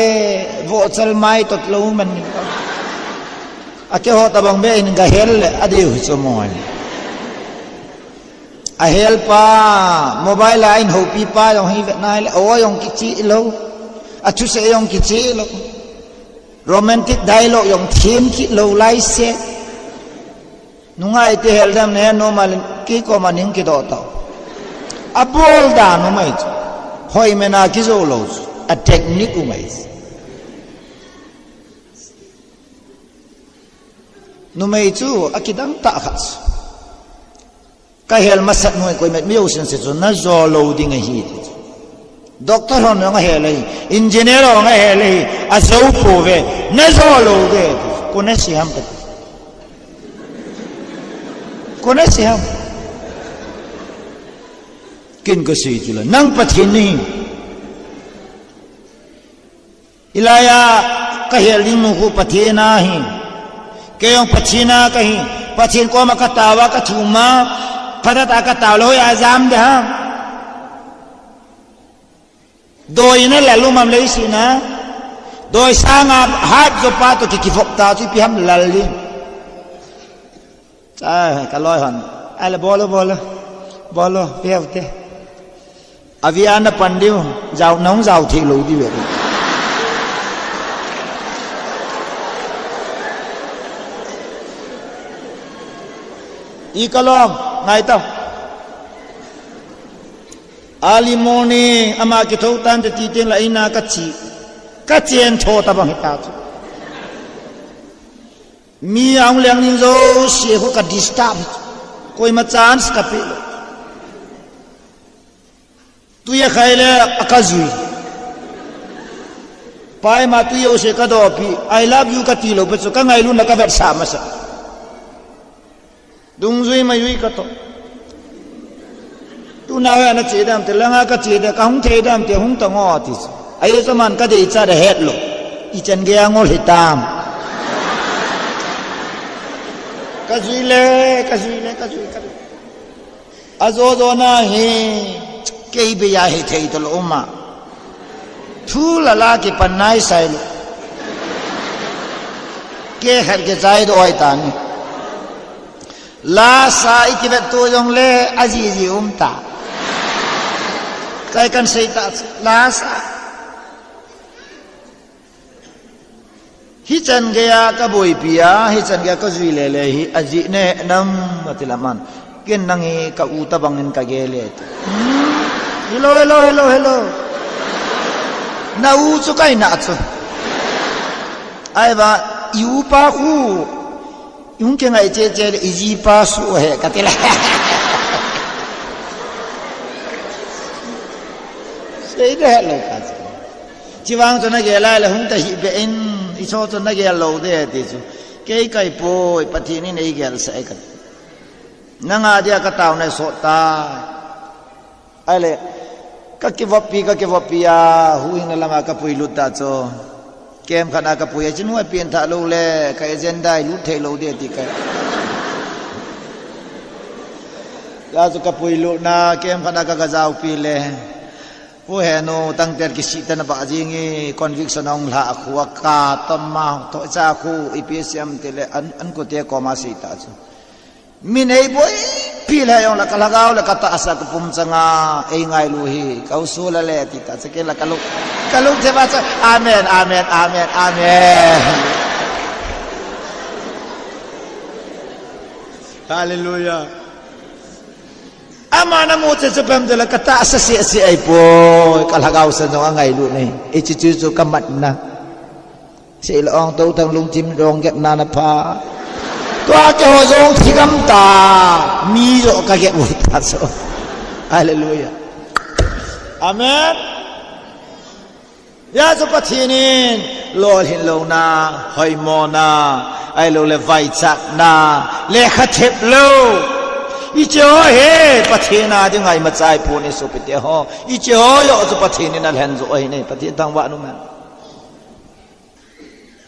vohchal mai tot lou man ni. Akeiho tabang be in kahel le, adeu chu mo. Ahel pa, mobile a in houpi pa jong hi vet nai le, o jong kichi lou. Athusei jong kichi lou. Romantic dialogue jong them kit lou lai se. Nunga iti hel dam ne normal kei koma ning kidoh tau. Abol dan umai chu. Hoi mena kijo lou chu. A technique umai chu. Numei chu akidang tah khat chu. Kahel masat noi koimat mi jousen se chu, najo lou ding ahi ti chu. Doctor hon jong ahel ahi, engineer hon ahel ahi, ajo pouve, najo lou ve ti chu. Koi nasi ham kati. Koi nasi ham. Ken kasei chu la, nang Pathen nahi. Hilai a kahel ding nu khu Pathen ahi. Kei jong Pathen a kahi. Pathen koma katao a kathum a. Phatah a katao lou a jam de ham. Doi na lal um am leiset a. Doi sanga hat jo pa toh ki kivop ta chu ipi ham lal ding. Ai, ka loi hon. Ai le bol o, bol o. Bol o, peh u te. Avi a na pan diu, jao, nahung jao thei lou diu ve. I ka lom, ngai ta. Early morning, ama kithou tan te ti teng la eina kache. Kachen tho tabang hita chu. Mi ahung leng ding jouse khu ka disturb. Koima chance ka pe lou. Tui akhai le akajui. Pai ma tui jouse kadopi. I love you kati lou pe chu ka ngailutna kavetsah masa. Dungjui majui katoh. Tuna hoi a nache dem te, langa kache de, kahung thei dem te, hung tang o ti chu. Ahi chu man kadeichat ahet lou. Ichan gei a ngol hitam. Kajui le, kajui le, kajui, kajui. Ajo jo na hi, kei bei a hithei talou um a. Thu la la kipan nai sai lou. Kei khat kichai doh ahi tan. Lasa i kivet tu jong le, aji ji um ta. Kai kan sei ta, lasa. Hichan geiya ka boipi a, hichan geiya ka jui le le hi, aji ne nam ati laman. Ken nang hi ka u ta bangin ka gel e ti. Hmm. Hello, hello, hello, hello. Na u chu kai na chu. Ai ba, i u pa u. Yung ke ngai che che le i ji pa su he ka ti le. Sei de lo ka che. Chi vang chu na gel lai le hung ta hi be in i cho chu na gel lo de ti chu. Kei kai poi Pathen in ei gel sa e ka. Nanga dia ka tao na so ta. Ahile, ka kivoppi, ka kivoppi a, huhhingna lama ka puilut ta chu. Camp khat a ka pui a, chun huai pen tha lou le, ka agenda i lut thei lou de ti ka. Ya chu ka puilut na, camp khat a ka ga jao pi le. Pu he nu, tangter kisih ta na ba jing e, conviction ong la a khu a ka, tom ma, to cha khu, i pi siam ti le, an, an ko te ko ma si ta chu. Min ei boipi le jong le ka lhagao le ka tahsa ka pum changa ei ngailu hi, ka u su la le ti ta, chake la ka lung, ka lung thep a cha, amen, amen, amen, amen. Hallelujah. Ama na mu che chu pem de la ka tahsa se se ai poi, ka lhagao sa jong a ngailu nei, e chu chu chu ka mat na. Sei la ong to tang lungthim rong gep na na pha. Tua ke ho jong thi gam ta. Mi jo ka gep u ta so. Hallelujah. Amen. Ya chu Pathen in lolhin lou na, hoimo na, ai lo le vaichak na, le kha thep lou. I che ho he, Pathen a ding ai ma chai pu ni su pi te ho. I che ho yo chu Pathen in a lhen jo ai nei, Pathen thangvah nu man.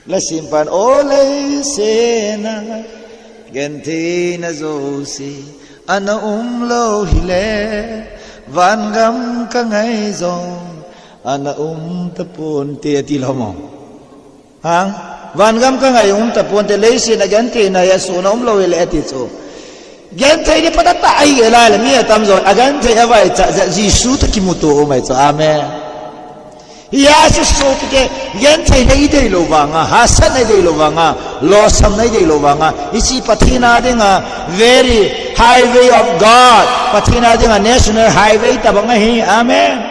La sim pan o lei se na, gentheina jouse, ana um lou hile, vangam ka ngai jong, ana um tapon te ati lou mo. Hang, vangam ka ngai um tapon te lei se na gentheina ya su na um lou hile ati chu. Genthei ni patata ai ge lai le mi atam jo, a genthei a vaicha, ja, Jesu ta kimuto mai chu. Amen. Hia chu so kike, genthei nei dei lou vanga, hahsat nei dei lou vanga, losam nei dei lou vanga, hiche Pathen a dinga very highway of God, Pathen a dinga national highway tabang ahi. Amen.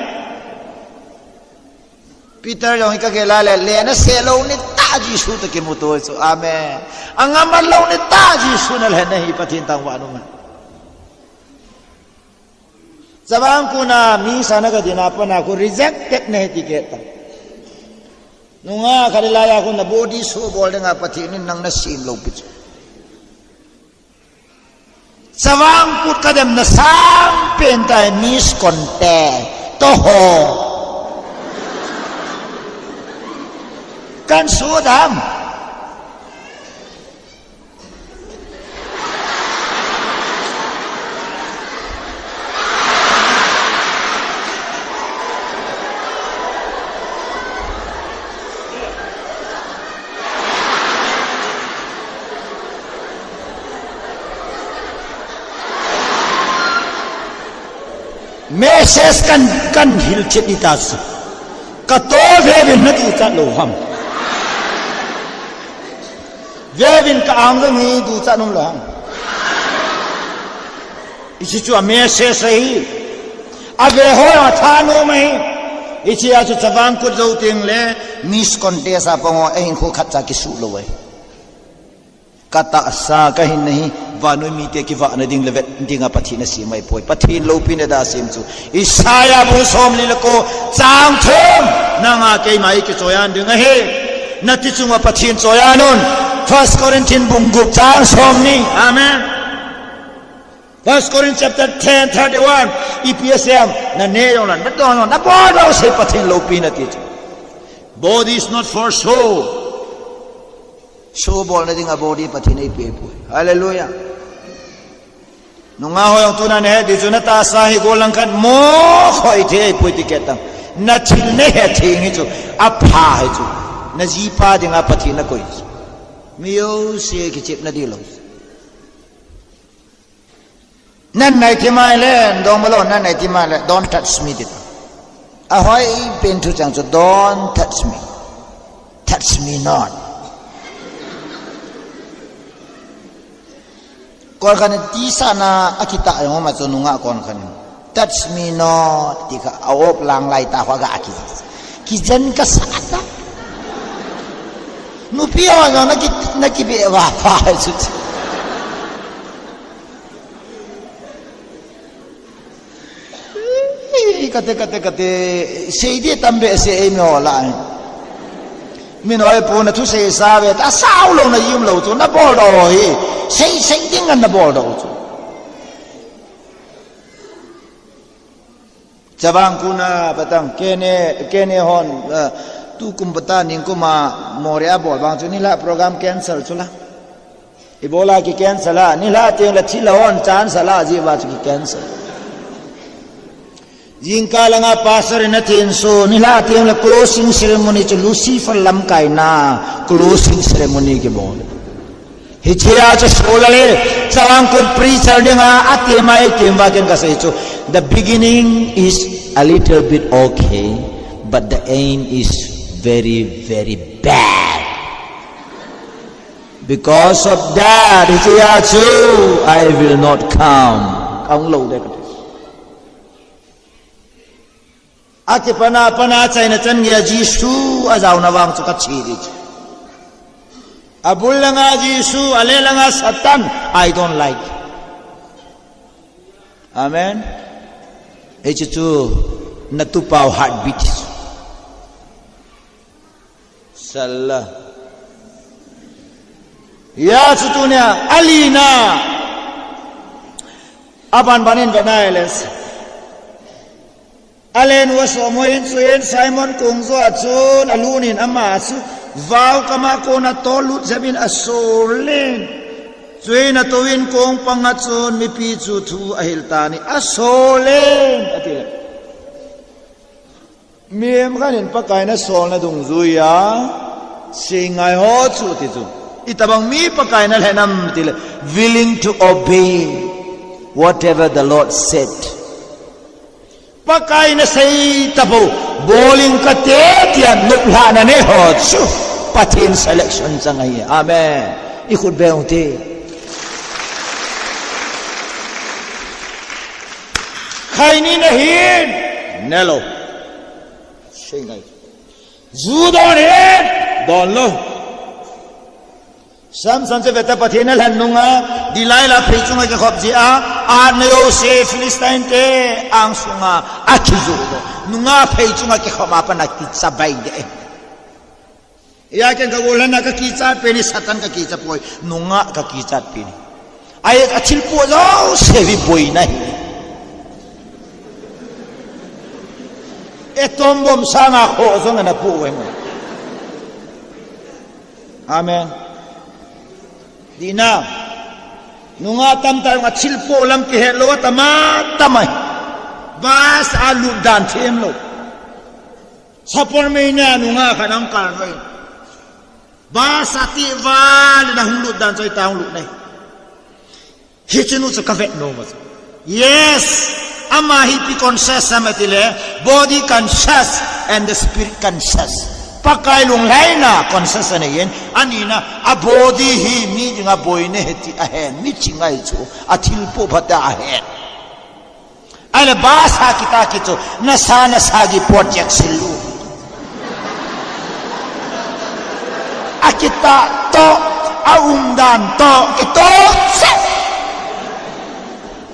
Peter jong hi ka gel a le, lena se lou ni ta Jesu ta kimuto chu. Amen. Angam a lou ni ta Jesu na lena hi Pathen thangvah nu man. Chavang kuna mi sana ka dina pana ko rejected nahi ti keta. Nunga khalilaya kuna body so bol dinga Pathen in nang na sim lou pi chu. Chavang kut ka dem na sang pen tai Miss Contest. To ho. Kan su dam. Message kan, kan hil chet ni ta su. Ka to vevin na duchat lou ham. Vevin ka ang vevin duchat nom lou ham. Hiche chu a message ahi. A ve ho a thanom ahi. Hiche a chu chavang kut jou teng le Miss Contest a pang ho, ahin kho khat cha kisu lou ahi. Ka tahsa, ka hinna hi, vannoi mite kivahna ding le vet dinga Pathen asem ahi poi. Pathen loupina dia asem chu. Isaiah bung somli le ko, chang thum, nanga keima i kichoiyan ding ahi. Nati chunga Pathen choiyan un. First Corinthians bung gup chang somni. Amen. First Corinthians chapter ten, thirty-one. Ipi asem, na neh jong le, na don jong le, na bol jong le, sei Pathen loupina ti chu. Body is not for show. Show bolna dinga body Pathen in eipeh poi. Hallelujah. Nungah ho jong tuna nahet diu chu na tahsa hi gollhang khat mo khoi thei poi ti kit tang. Na thil nahet thei hi chu apha hi chu. Na jipa dinga Pathen nakoi chu. Mi jouse kichepna ding lou. Nan nai thim a le, dong malo, nan nai thim a le, "Don't touch me," ti ta. Ahoi pen thu chang chu, "Don't touch me. Touch me not." Kon khat in tisa na akita jong ma chu nungah kon khat in, "Touch me not," ti kha, a op lang lai ta kha ga ki. Kijen kasa ta. Nupi ho jong na ki, na kibe va pha chu. Ih, kate, kate, kate, sei di tam behseh ei mi ho lah. Min hoi pu na thusei sa ve, ta sao lou na yum lou chu, na bol doh hi. Sei, sei ding na bol doh chu. Chavang Kun a patang, kene, kene hon, eh, tukum pata ningkum a Moreh a bol vang chu, nilhah program cancel chu la. Ibola ki cancel a, nilhah teng le thil a hon chance a la ji va chu ki cancel. Jingkah langa pastor in a thenso, nilhah teng le closing ceremony chu Lucifer lamkaina closing ceremony kibol. Hichea chu sula le, Chavang Kun preacher dinga, atem a, atem va ken kasei chu, the beginning is a little bit okay, but the end is very, very bad. Because of that, hichea chu, I will not come. Kang lou de ka. Akipana, pana chaina chan geiya Jesu ajaona vang chu kache di chu. Abul langa Jesu, ale langa Satan, I don't like. Amen. Hichu chu, na tupau heartbeat. Sala. Ya chu tunia, alina. Aban banin venai les. Alen uva somo in chuin Simon kong jo a chun alun in ama chu vau kama kona tol lut jep in asol in. Chuin atouvin kong panga chun mipi chu thu ahil tan, asol in, ati le. Mihem khat in Pakai nasolna dungjuia, sei ngai ho chu ti chu. Itobang mi Pakai nalhen am ti le, willing to obey whatever the Lord said. Pakai nasei tabou, bol inge kati tia nuplhahna nei ho chu, Pathen selection chang ahi. Amen. I khut beng u te. Khaini nahin, nelou. Sei ngai. Ju don hin, donlou. Samson chu veta Pathen nalhen nunga, Delilah phei chunga kikhop jia, atna jouse Philistine te angsunga akiju. Nunga phei chunga kikhop a pat akicha bai de. Hia ken ka golhang a kakichat pen hi Satan kakicha poi, nunga kakichat pen hi. Ahi, athilpoh jouse hi boina ahi. Atom bomb sanga khoh jong ana poh uve mo. Amen. Dina. Nunga tamtah jong athilpoh lam kihet lou atam atam ahi. Bus a lut dan them lou. Support meina nunga khat ahung kal uve. Bus a ti val in ahung lut dan chu ahi ta hung lut nai. Hiche nu chu kavet nom a chu. Yes, ama hi ipi conscious ham ati le, body conscious and the spirit conscious. Pakai lunglhaina conscious anei in, anina, a body hi mi dinga boina ahi ti ahen, mi chingai chu, athilpoh phat a ahen. Ahile bus a kita kit chu, nasa nasa gei project sil u. Akita toh, aumdan toh, kitoh seh.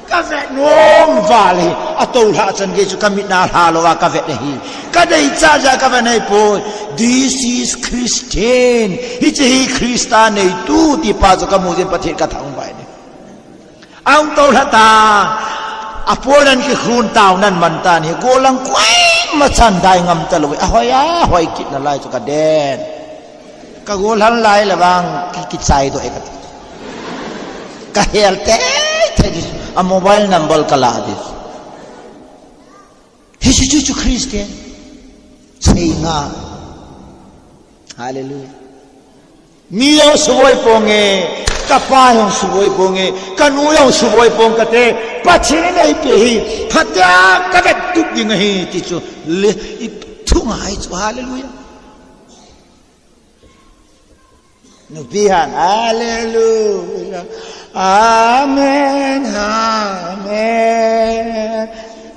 Kavet nom val hi, atoulhah chan gei chu kamit na lha louva kavet ahi. Kadeichat jeh a kavet ahipoi. This is Christian. Hiche hi Christa neitu tipa chu kamu jin Pathen kathangvah in ahi. Ahung toulhah ta, apoidan kikhun taunan man tan hi, golhang koima chan dai ngam talou, ahoi a, hoi kit nalai chu kaden. Ka golhang lai le vang, ki, kichai doh e kati. Kahel teitei di, a mobile number kalah di. Hiche chu chu Christian. Sei ngai. Hallelujah. Mi jouse voi ponge, Kapa jong suboi ponge, kanu jong suboi pong kate, Pathen in eipeh hi, phatea kavet tup ding ahi ti chu, le, i thungai chu, hallelujah. Nupi han, hallelujah. Amen, amen.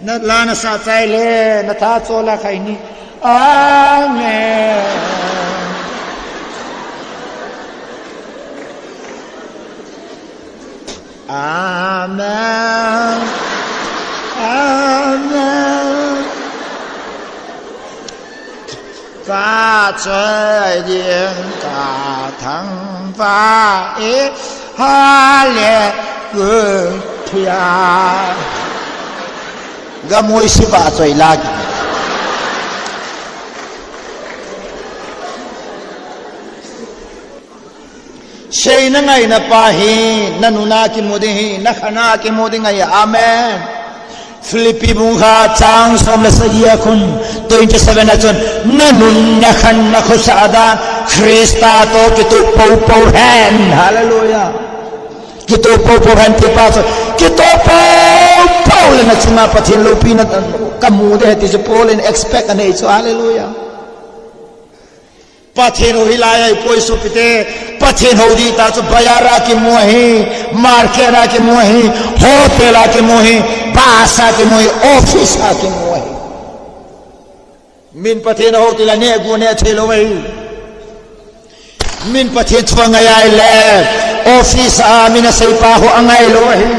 Na la na sa chai le, na tha cho la khai ni. Amen. Amen. Amen. Ka choi ding ka thangvah e, hallelujah. Gamoi siva choi lagi. Sei na ngaina pa hi, na nuna kimu ding hi, na khana kimu ding ahi. Amen. Philippi bung khat chang som le sagi a khun, twenty seven a chun, na nun na khan na khosa dan, Krista toh kitoh popo hen. Hallelujah. Kitoh popo hen ti pa chu, kitoh popo le na chunga Pathen loupina kamu ding ahi ti chu Paul in expect anei chu. Hallelujah. Pathen hou hilai ahipoi sopite, Pathen hou ding ta chu bazar a kimu ahi, market a kimu ahi, hotel a kimu ahi, bus a kimu ahi, office a kimu ahi. Min Pathen ahou tile neh gu neh thei lou ahi. Min Pathen thu angai ahile, office a min aseipa ho angai lou ahi.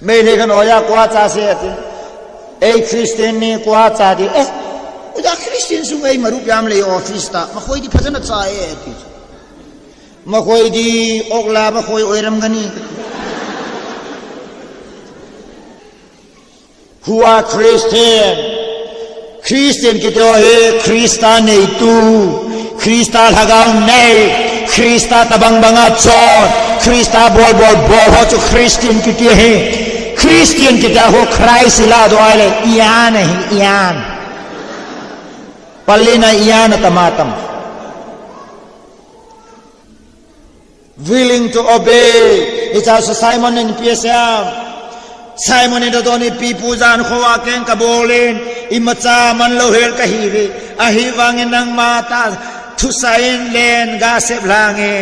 Meitei khat in oja kua cha sei ati. Ei Christian ni kua cha ti. Eh, oja Christian sung ei marup jam lei office ta. Makhoi di phajana cha e ati. Makhoi di okla makhoi oiram gani. Who are Christian? Christian kiti ho hi Krista neitu, Krista lhagao nei, Krista tabang banga chon, Krista bol bol bol ho chu Christian kiti ahi. Christian kiti ho Christ ilah doh ahile, ian ahi, ian. Pallena ian atama tam. Willing to obey. Hiche chu Simon in ipi asei em? Simon in adon in, ipi Pu, jan khovah keng kabol in, imacha man lou hel kahiuve. Ahivangin nangma tah thusah in len gasep lhange.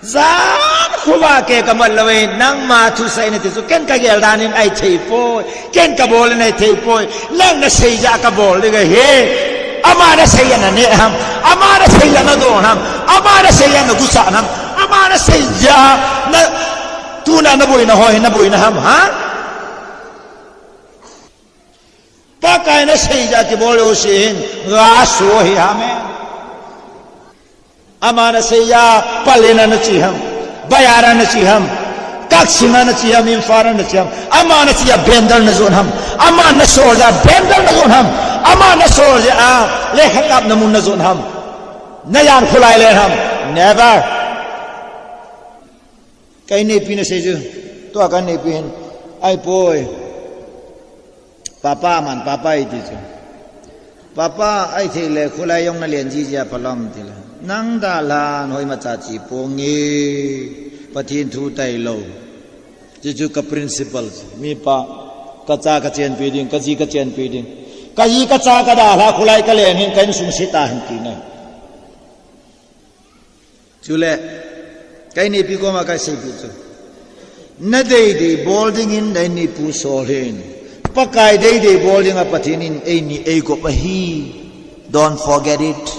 Jan khovah keng kaman lou in, nangma thusah in ati chu ken kagel dan in ahithei poi. Ken kabol in ahithei poi. Nang nasei jeh a kabol ding ahi. Ama nasei a naneh ham? Ama nasei a nadon ham? Ama nasei a nagusan ham? Ama nasei a na, tuna naboina ho hi naboina ham, ha? Pakai nasei jeh a kibol jouse hin gasu ahi, amen. Ama nasei a, Pallena nache ham, Bayara nache ham, Kakching a nache ham, Imphal a nache ham, ama nache a Bandar najon ham, ama nasol jeh a Bandar najon ham, ama nasol jeh a lekha kapna mun najon ham, najan kholai len ham, never. Ka inneipi nasei chu, tua ka inneipi hin, ahipoi. Papa aman, Papa eiti chu. Papa, ahithei le, kholai jong nalen jiji a phalou ham tile. Nang dalhan hoimacha che ponge, Pathen thu tailou. Chuchu ka principle chu. Mipa, kacha kachenpi ding, kaji kachenpi ding. Kaji kacha kadalha, kholai kalen hin, ka insung se tahen tina. Chule, ka inneipi koma kaseipi chu. Nadei dei bol dingin na inneipu sol hih in. Pakai dei dei bol dinga Pathen in eini eigop ahi. Don't forget it.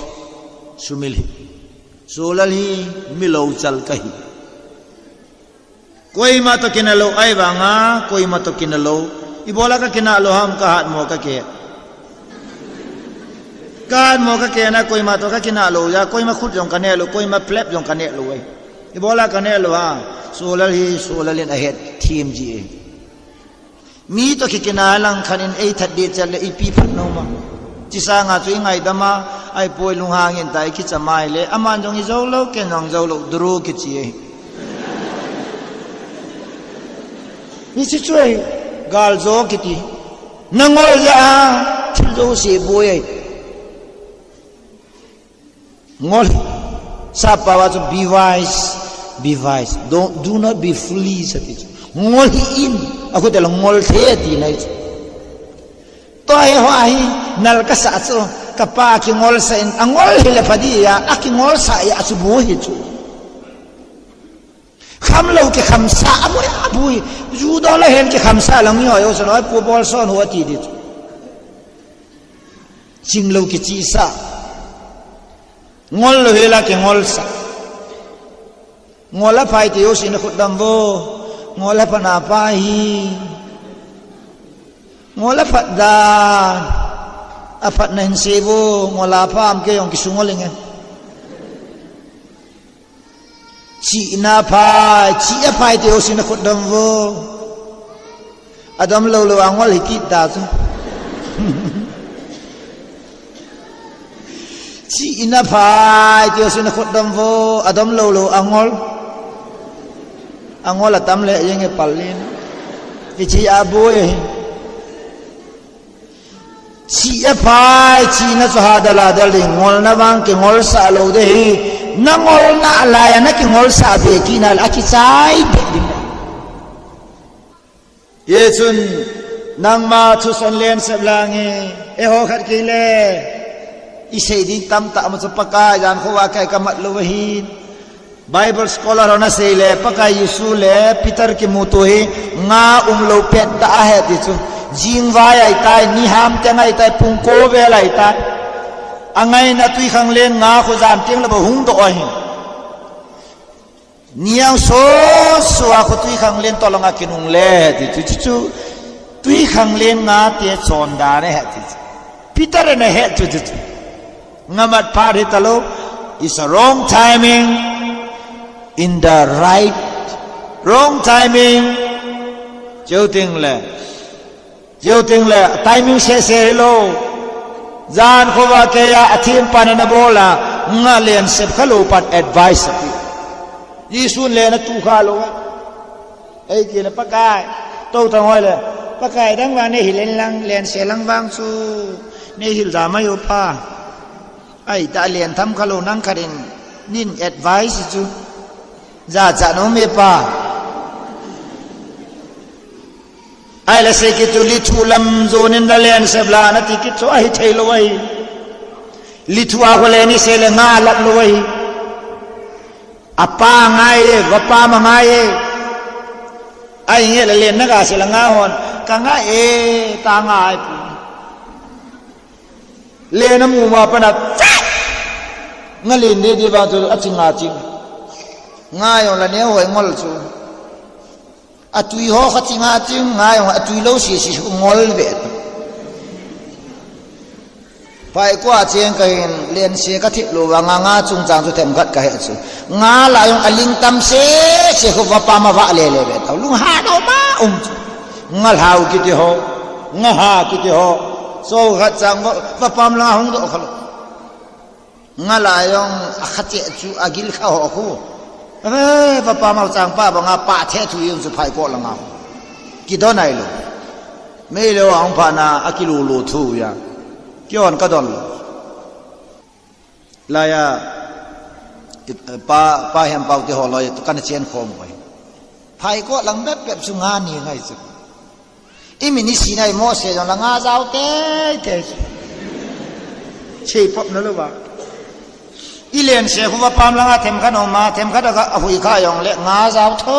Sumil hih. Solal hih, mi louchal kahi. Koima toh kinah lou, ahivanga, koima toh kinah lou. Ibola kakinah lou ham, kahatmo kake. Kahatmo kake na, koima toh kakinah lou jeh a, koima khut jong kaneh lou, koima plep jong kaneh lou ahi. Ibola kaneh lou ham, solal hih, solal in ahet thim ji ahi. Mi toh kikinah lang khat in eithat ding chal le ipi phat nom am. Chusanga chu ingaidam a, ahipoi lunghang in ta ikicham a ahile, aman jong ijou lou, ken jong jou lou, duru kichi ahi. Hiche chu ahi, galjou kiti. Nangol jeh a, thil jouse boi ahi. Ngol. Sap pao a chu be wise, be wise. Don't, do not be foolish ati chu. Ngol hih in, akhutel ngol thei ati nai chu. Tua hi ho ahi, nal kasah chu, kapa kingolsah in, angol hile pha dia, akingolsah a chu bu hi chu. Khamlou kikhamsah, abui, abui. Ju dol a hin kikhamsah lang ni ho, yo, sanoi pu bol son ho ati di chu. Chinglou kichihsah. Ngollou hila kingolsah. Ngol aphai ti ho sin khut dam vo. Ngol aphat na pa hi. Ngol aphat dan. Aphat na hin sei vo. Ngol apha am kei jong kisu ngol inge. Chihna phai, chih aphai ti ho sin khut dam vo. Adamlou lou angol hi kit da chu. Chihna phai ti ho sin khut dam vo. Adamlou lou angol. Angol atam le jeng e pal lin. Ichi abui. Chih aphai, chihna chu hadal hadal ding, ngolna vang kingolsah lou ding ahi, nangolna laiya nakingolsah be kit nale akichai be ding. Hichun, nangma thuson len sep lang e, eiho khat kei le, isei ding tamtah ma chu Pakai jan khovah kei kamat lou ahin. Bible scholar hon asei le, Pakai Jesu le Peter kimuto hi nga umlou pet tah ahi ti chu. Jingvai ahitai, niham teng ahitai, pung ko vel ahitai. Angaina twikhanglen nga khu jan teng le bou hung doh ahi. Niang so so a khu twikhanglen tolanga kinungle ti chu, chu, chu. Twikhanglen nga te chondan ahi ti chu. Peter in ahe chu chu chu. Ngamat phat hitalou, it's a wrong timing in the right, wrong timing. Cheu ting le, cheu ting le, timing sese hilou. Jan khovah keiya, athem pan ana bol a, nga len sep khalou pan advice ape. Jesun len atu khalou. Eiti le Pakai, tou tang hoi le, Pakai dang vang neihil in lang, len se lang vang chu, neihil da mai u Pa. Ahitah len tham khalou nang khat in, nin advice chu, jachat nom e Pa. Ahile sei kit chu lithuh lam jon in la len sep la nati kit chu ahithei lou ahi. Lithuh a kho le ni se le nga lap lou ahi. Apa ngai e, vapam angai e. Ahinge le len na ga se la nga hon. Ka ngai e, ta ngai pu. Len amu ma pana, nga len didi vang chu, achi nga ching. Nga jong la neo hoi ngol chu. Atui ho kha ching a ching, nga jong atui lou sisi ngol ve. Phai ko a cheng kahin, len se kathip lou vanga nga chungchang chu themkhat kahe chu. Nga la jong aling tam sese khu vapam avah lele ve tau. Lunghan um a um chu. Nga lhau kiti ho, nga ha kiti ho. So khat chang va, vapam langa hung doh khalou. Nga la jong akha cheh chu agil kha ho khu. Eh, vapam a chang pa banga pa the thu jong chu phai ko langa. Kidon nai lou. Meilhei a hung phat na akilulu thu a. Kihon kadon lou. Laiya, pa, Pa Hempau te ho loi, tu kana chen khom koi. Phai ko lang bep bep chu nga ni ngai chu. I min i si nai Mose jong la nga jao tei tei chu. Sei pop na lou va. I len se khu vapam langa themkhat um a, themkhat a hui kha jong le nga jao tho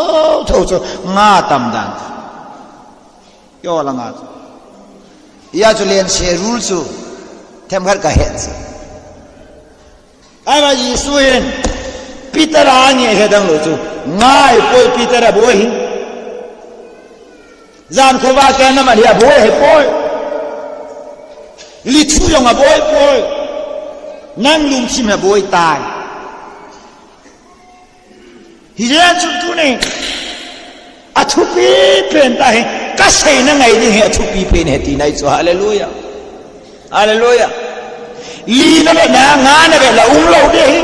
tho chu nga tam dan. Yo la nga chu. Hia chu len se rule chu themkhat kahe chu. Ahivang Jesu hin Peter a nge he dang lou chu. Ngai poi Peter aboi hi. Jan khovah kei namat hi aboi hi poi. Lithuh jong aboi poi. Nang lungthim hi aboi tai. Hijeh chun tuni, athupi pen tahi, kasei na ngai ding hi athupi pen ahi ti nai chu, hallelujah. Hallelujah. Li na ve na, nga na ve la umlou ding ahi.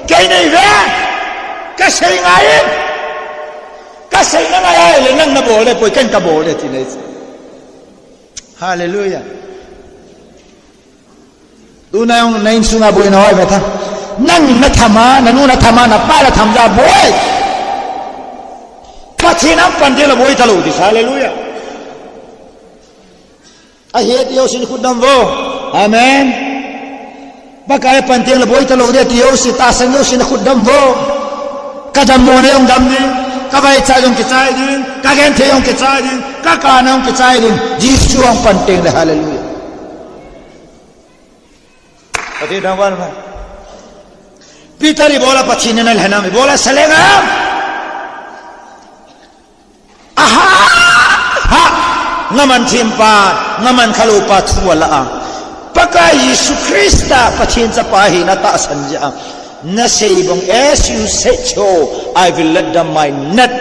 Kei nei ve, kasei ngai in. Kasei na ngai ahile nang na bol le, poi ken kabol le ti nai chu. Hallelujah. Tuna jong na insunga boina hoi ve ta. Nang natham a, nanu natham a, napa natham a boi. Pathen a pan teng le boi talou ding, hallelujah. Ahi ti jousen khut dam vo. Amen. Pakai a pan teng le boi talou ding ti jouse, tahsan jouse na khut dam vo. Ka dammo na jong dam ding, ka vaicha jong kichai ding, ka genthei jong kichai ding, ka kana jong kichai ding. Jesu a pan teng le, hallelujah. Pathen thangvah in um hen. Peter ibola Pathen in alhen ham, ibola asa leng ham. Aha! Ha! Ngaman thempa, ngaman khaloupa thu ala a. Pakai Jesu Christa Pathen chapa hina tahsan jeh a. Nasei bang, as you said so, I will let down my net.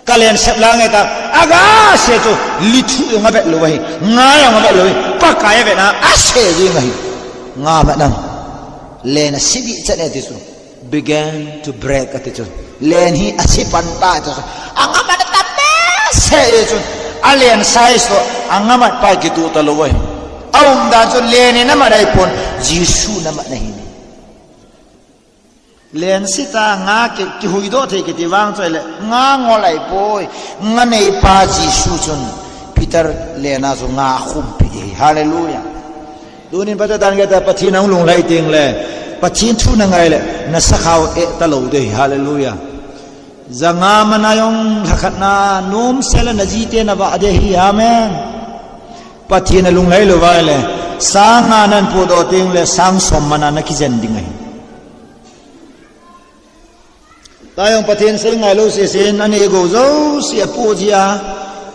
Ka len sep lang e ta, aga se chu, lithu jong avet lou ahi, nga jong avet lou ahi, Pakai avet na, ase jing ahi. Nga vet nang. Len ase bih chan e ti chu. Began to break ati chu. Len hi ase pan ta ti chu. Anga mat ta behseh e chu. Alen size toh, anga mat pa kituh talou ahi. Aumdan chu len in amat ahipon, Jesu in amat ahi. Len ase ta nga ki, kihuhdoh thei kiti vang chu ahile, nga ngol ahipoi, nga neipa Jesu chun, Peter len a chu nga akhumpi ahi. Hallelujah. Tunin phatah in gel ta Pathen a hung lunglhai teng le, Pathen thu na ngai le, na sakhao eh talou ding ahi. Hallelujah. Janga mana jong lhakhat na, nomsel a na jite na vah ding ahi. Amen. Pathen a lunglhai lou va ahile, sang nga nan podoh teng le, sang som mana na kijen ding ahi. Tah jong Pathen sei ngailou sesen, anei agou jouse apoh jia.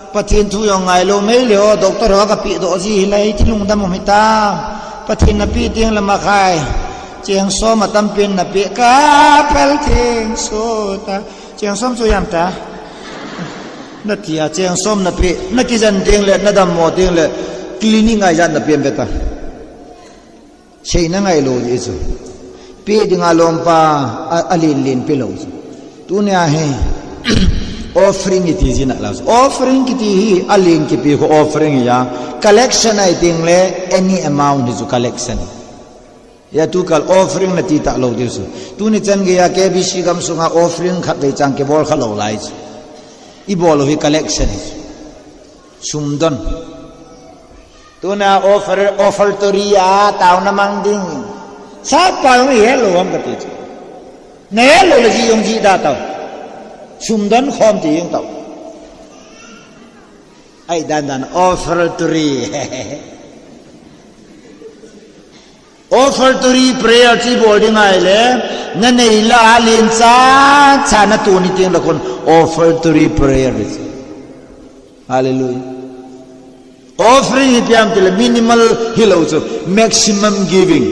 Pathen thu jong ngailou mei leh, doctor ho kapehdoh ji hile, iti lungdam um hitam. Pathen napeh teng le makhai. Cheng som atampen napeh, kapel theng sot a. Cheng som chu ijat ham ta. Nati a, cheng som napeh, nakijen teng le, nadammo teng le, clinic a ijat napeh em ve ta. Seina ngailou jeh chu. Peh dinga lompa a, alen len pelou chu. Tunia hi offering iti jin a la chu. Offering kiti hi alen kipe khu offering ahi a. Collection ahi teng le any amount hi chu collection. Hia tukal offering nati talou diu chu. Tuni chan geiya K B C gamsunga offering khatvei chang kibol khalou lai chu. Ibol u hi collection hi chu. Sumdon. Tuna offer, offertory a taona mang ding. Sapa jong ihet lou ham kati chu. Nahet lou le ji jong ji da tao. Sumdon khom ti jong tao. Ahi dan dan offertory. Offertory prayer chu ibol ding ahile, nanei lah a len chacha natoh ni teng le khun offertory prayer. Hallelujah. Offering hi ipi ham tile minimal hilou chu, maximum giving.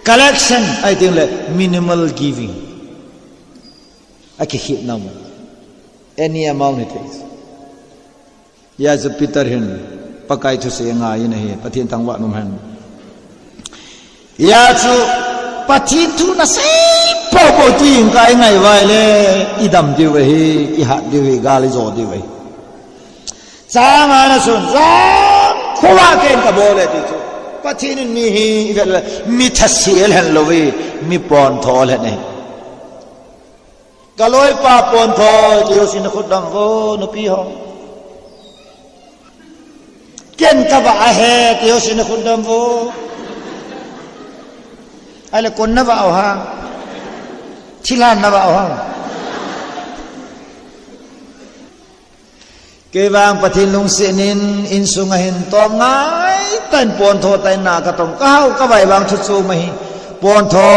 Collection ahi teng le minimal giving. Akikhetna um. Any amount it is. Hia chu Peter hin Pakai thusei angai in ahi, Pathen thangvah in um hen. Hia chu Pathen thu nasei popo ti in ka ingai uva ahile, idam diu ahi, ihat diu ahi, gal ijo diu ahi. Chang nga na sun, jang khovah ken kabol e ti chu. Pathen in mi hi, ivet le, mi thase lhen lou ahi, mi pontho lhen ahi. Kaloipa pontho, ti ho sin khut dam vo, nupi ho. Ken kavah ahi, ti ho sin khut dam vo. Ahile kon navah u ham. Thilhan navah u ham. Kei vang Pathen lungset in, insung a hin tong ngai tah in pontho tah in na katong. Kahao kavai vang chu chu ma hi. Pontho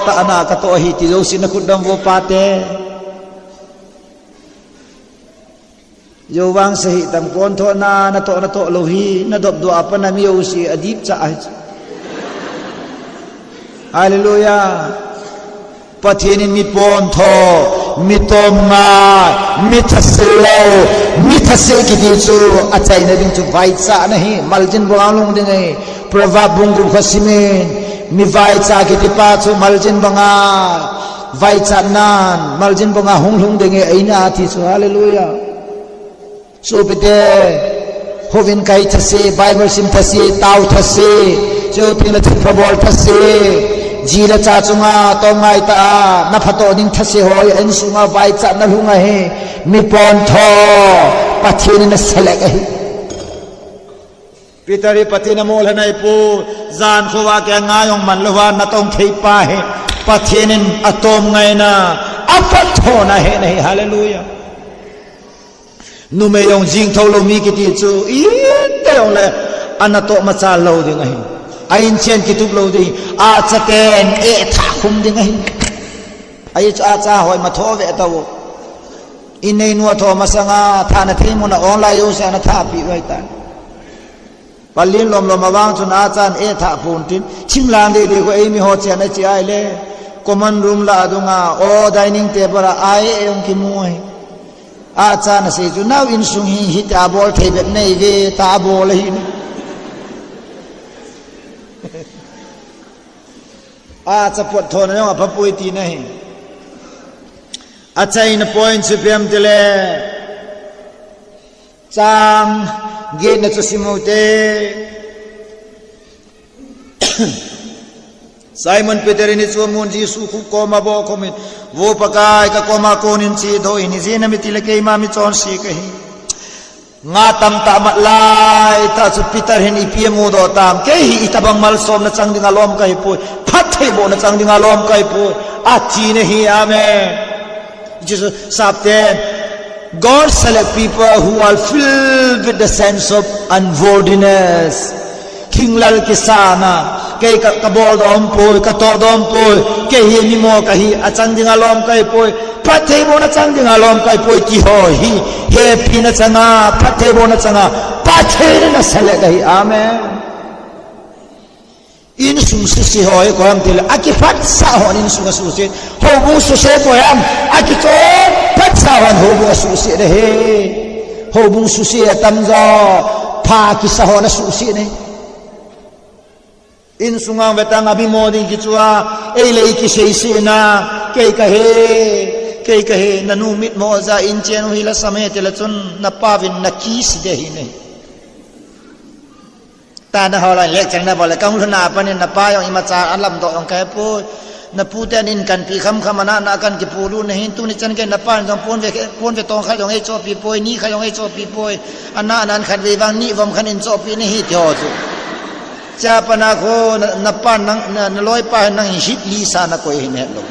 tah a na katoh ahi ti jouse na khut dam vo pate. Jou vang sa hitam pontho na, natoh natoh lou hi, nadop doh a pat na mi jouse adip cha ahi. Hallelujah. Pathen in mi pontho, mi tomngai, mi thase lou, mi thase kiti chu achaina ding chu vaichahna ahi, maljin banga lhung ding ahi. Proverb bung gup kho simin, mi vaichah kiti pa chu maljin banga vaichat nan, maljin banga hung lhung ding ahi, eina ti chu, hallelujah. Sopite, houin kai thase, Bible sim thase, tao thase, Chuteng le thilpha bol thase, ji le cha chunga tong ngai ta a, na phatoh ding thase ho, insunga vaichatna lhung ahi, mi pontho, Pathen in aselect ahi. Peter hi Pathen amol hanai pu, jan khovah kei ngai jong man louva natong thei pa hi, Pathen in atom ngaina, aphatthona ahi, hallelujah. Numei jong jing thou lou mi kiti chu, ite jong le, ana toh machal lou ding ahi. A inchen kitup lou ding, achaten, eh, thah khum ding ahi. Ahi chu acha hoi ma tho ve tau. Inneinu a tho masanga, thahna thei muna online jouse ana thahpi vai tan. Palin lom lom avang chun achan eh thah pon tin. Chimlang dei dei ko eimi ho chen a chi ai le. Common room la adunga o dining table a ai eh jong kimu ahi. Achan asei chu nau insung hi hiti a bol thei bep nei ve ta bol ahi. Acha potthona jong aphapoi tina ahi. Achaina point chu ipi ham tile. Chang getna chu sim u hite. Simon Peter in hichu amun Jesu khup koma bohkhomin, Vo Pakai, kakoma konin chedoh in, ijeh inem itile keima michonse kahi. Nga tamtah mat laitah chu Peter hin ipi amudoh tam, kei hi itobang malsomna chang dinga lom kahipoi, phattheibohna chang dinga lom kahipoi, atina ahi, amen. Jesus, Sapten, God select people who are filled with the sense of unworthiness. Thinglel kisana, kei ka, kabol dom poi, katoh dom poi, kei hi mimo kahi, achang dinga lom kahipoi, phattheibohna chang dinga lom kahipoi, ti ho hi, hepina changa, phattheibohna changa, Pathen in aselect ahi, amen. Insung suse ho hi koi ham tile, akiphatsah hon insung asuse. Houbung suse koi ham, akichon phatsah hon houbung asuse de he. Houbung suse atamjo, pha kisa hon asuse ne. Insunga vetang a mimo ding kichua, ei le ei kiseisena, kei kahe, kei kahe, nanu mitmo ja inchen u hi la sam he tile chun, napauvin nakise de hi ne. Tana ho la lecture nabol le, kahung lhunna a panin napa jong imacha alamdoh jong kahepoi. Napu ten in kanpi khamkham ana, na kan kipuilut nahin, tuni chan kei napan jong pon ve, pon ve tong khat jong eichohpi poi, ni khat jong eichohpi poi. Ana, ana khat vei vang ni vom khat in chohpi nahi ti ho chu. Chapana kho, na, napan nang, na, naloipa nang hi hit lisa nakoi hin hetlou.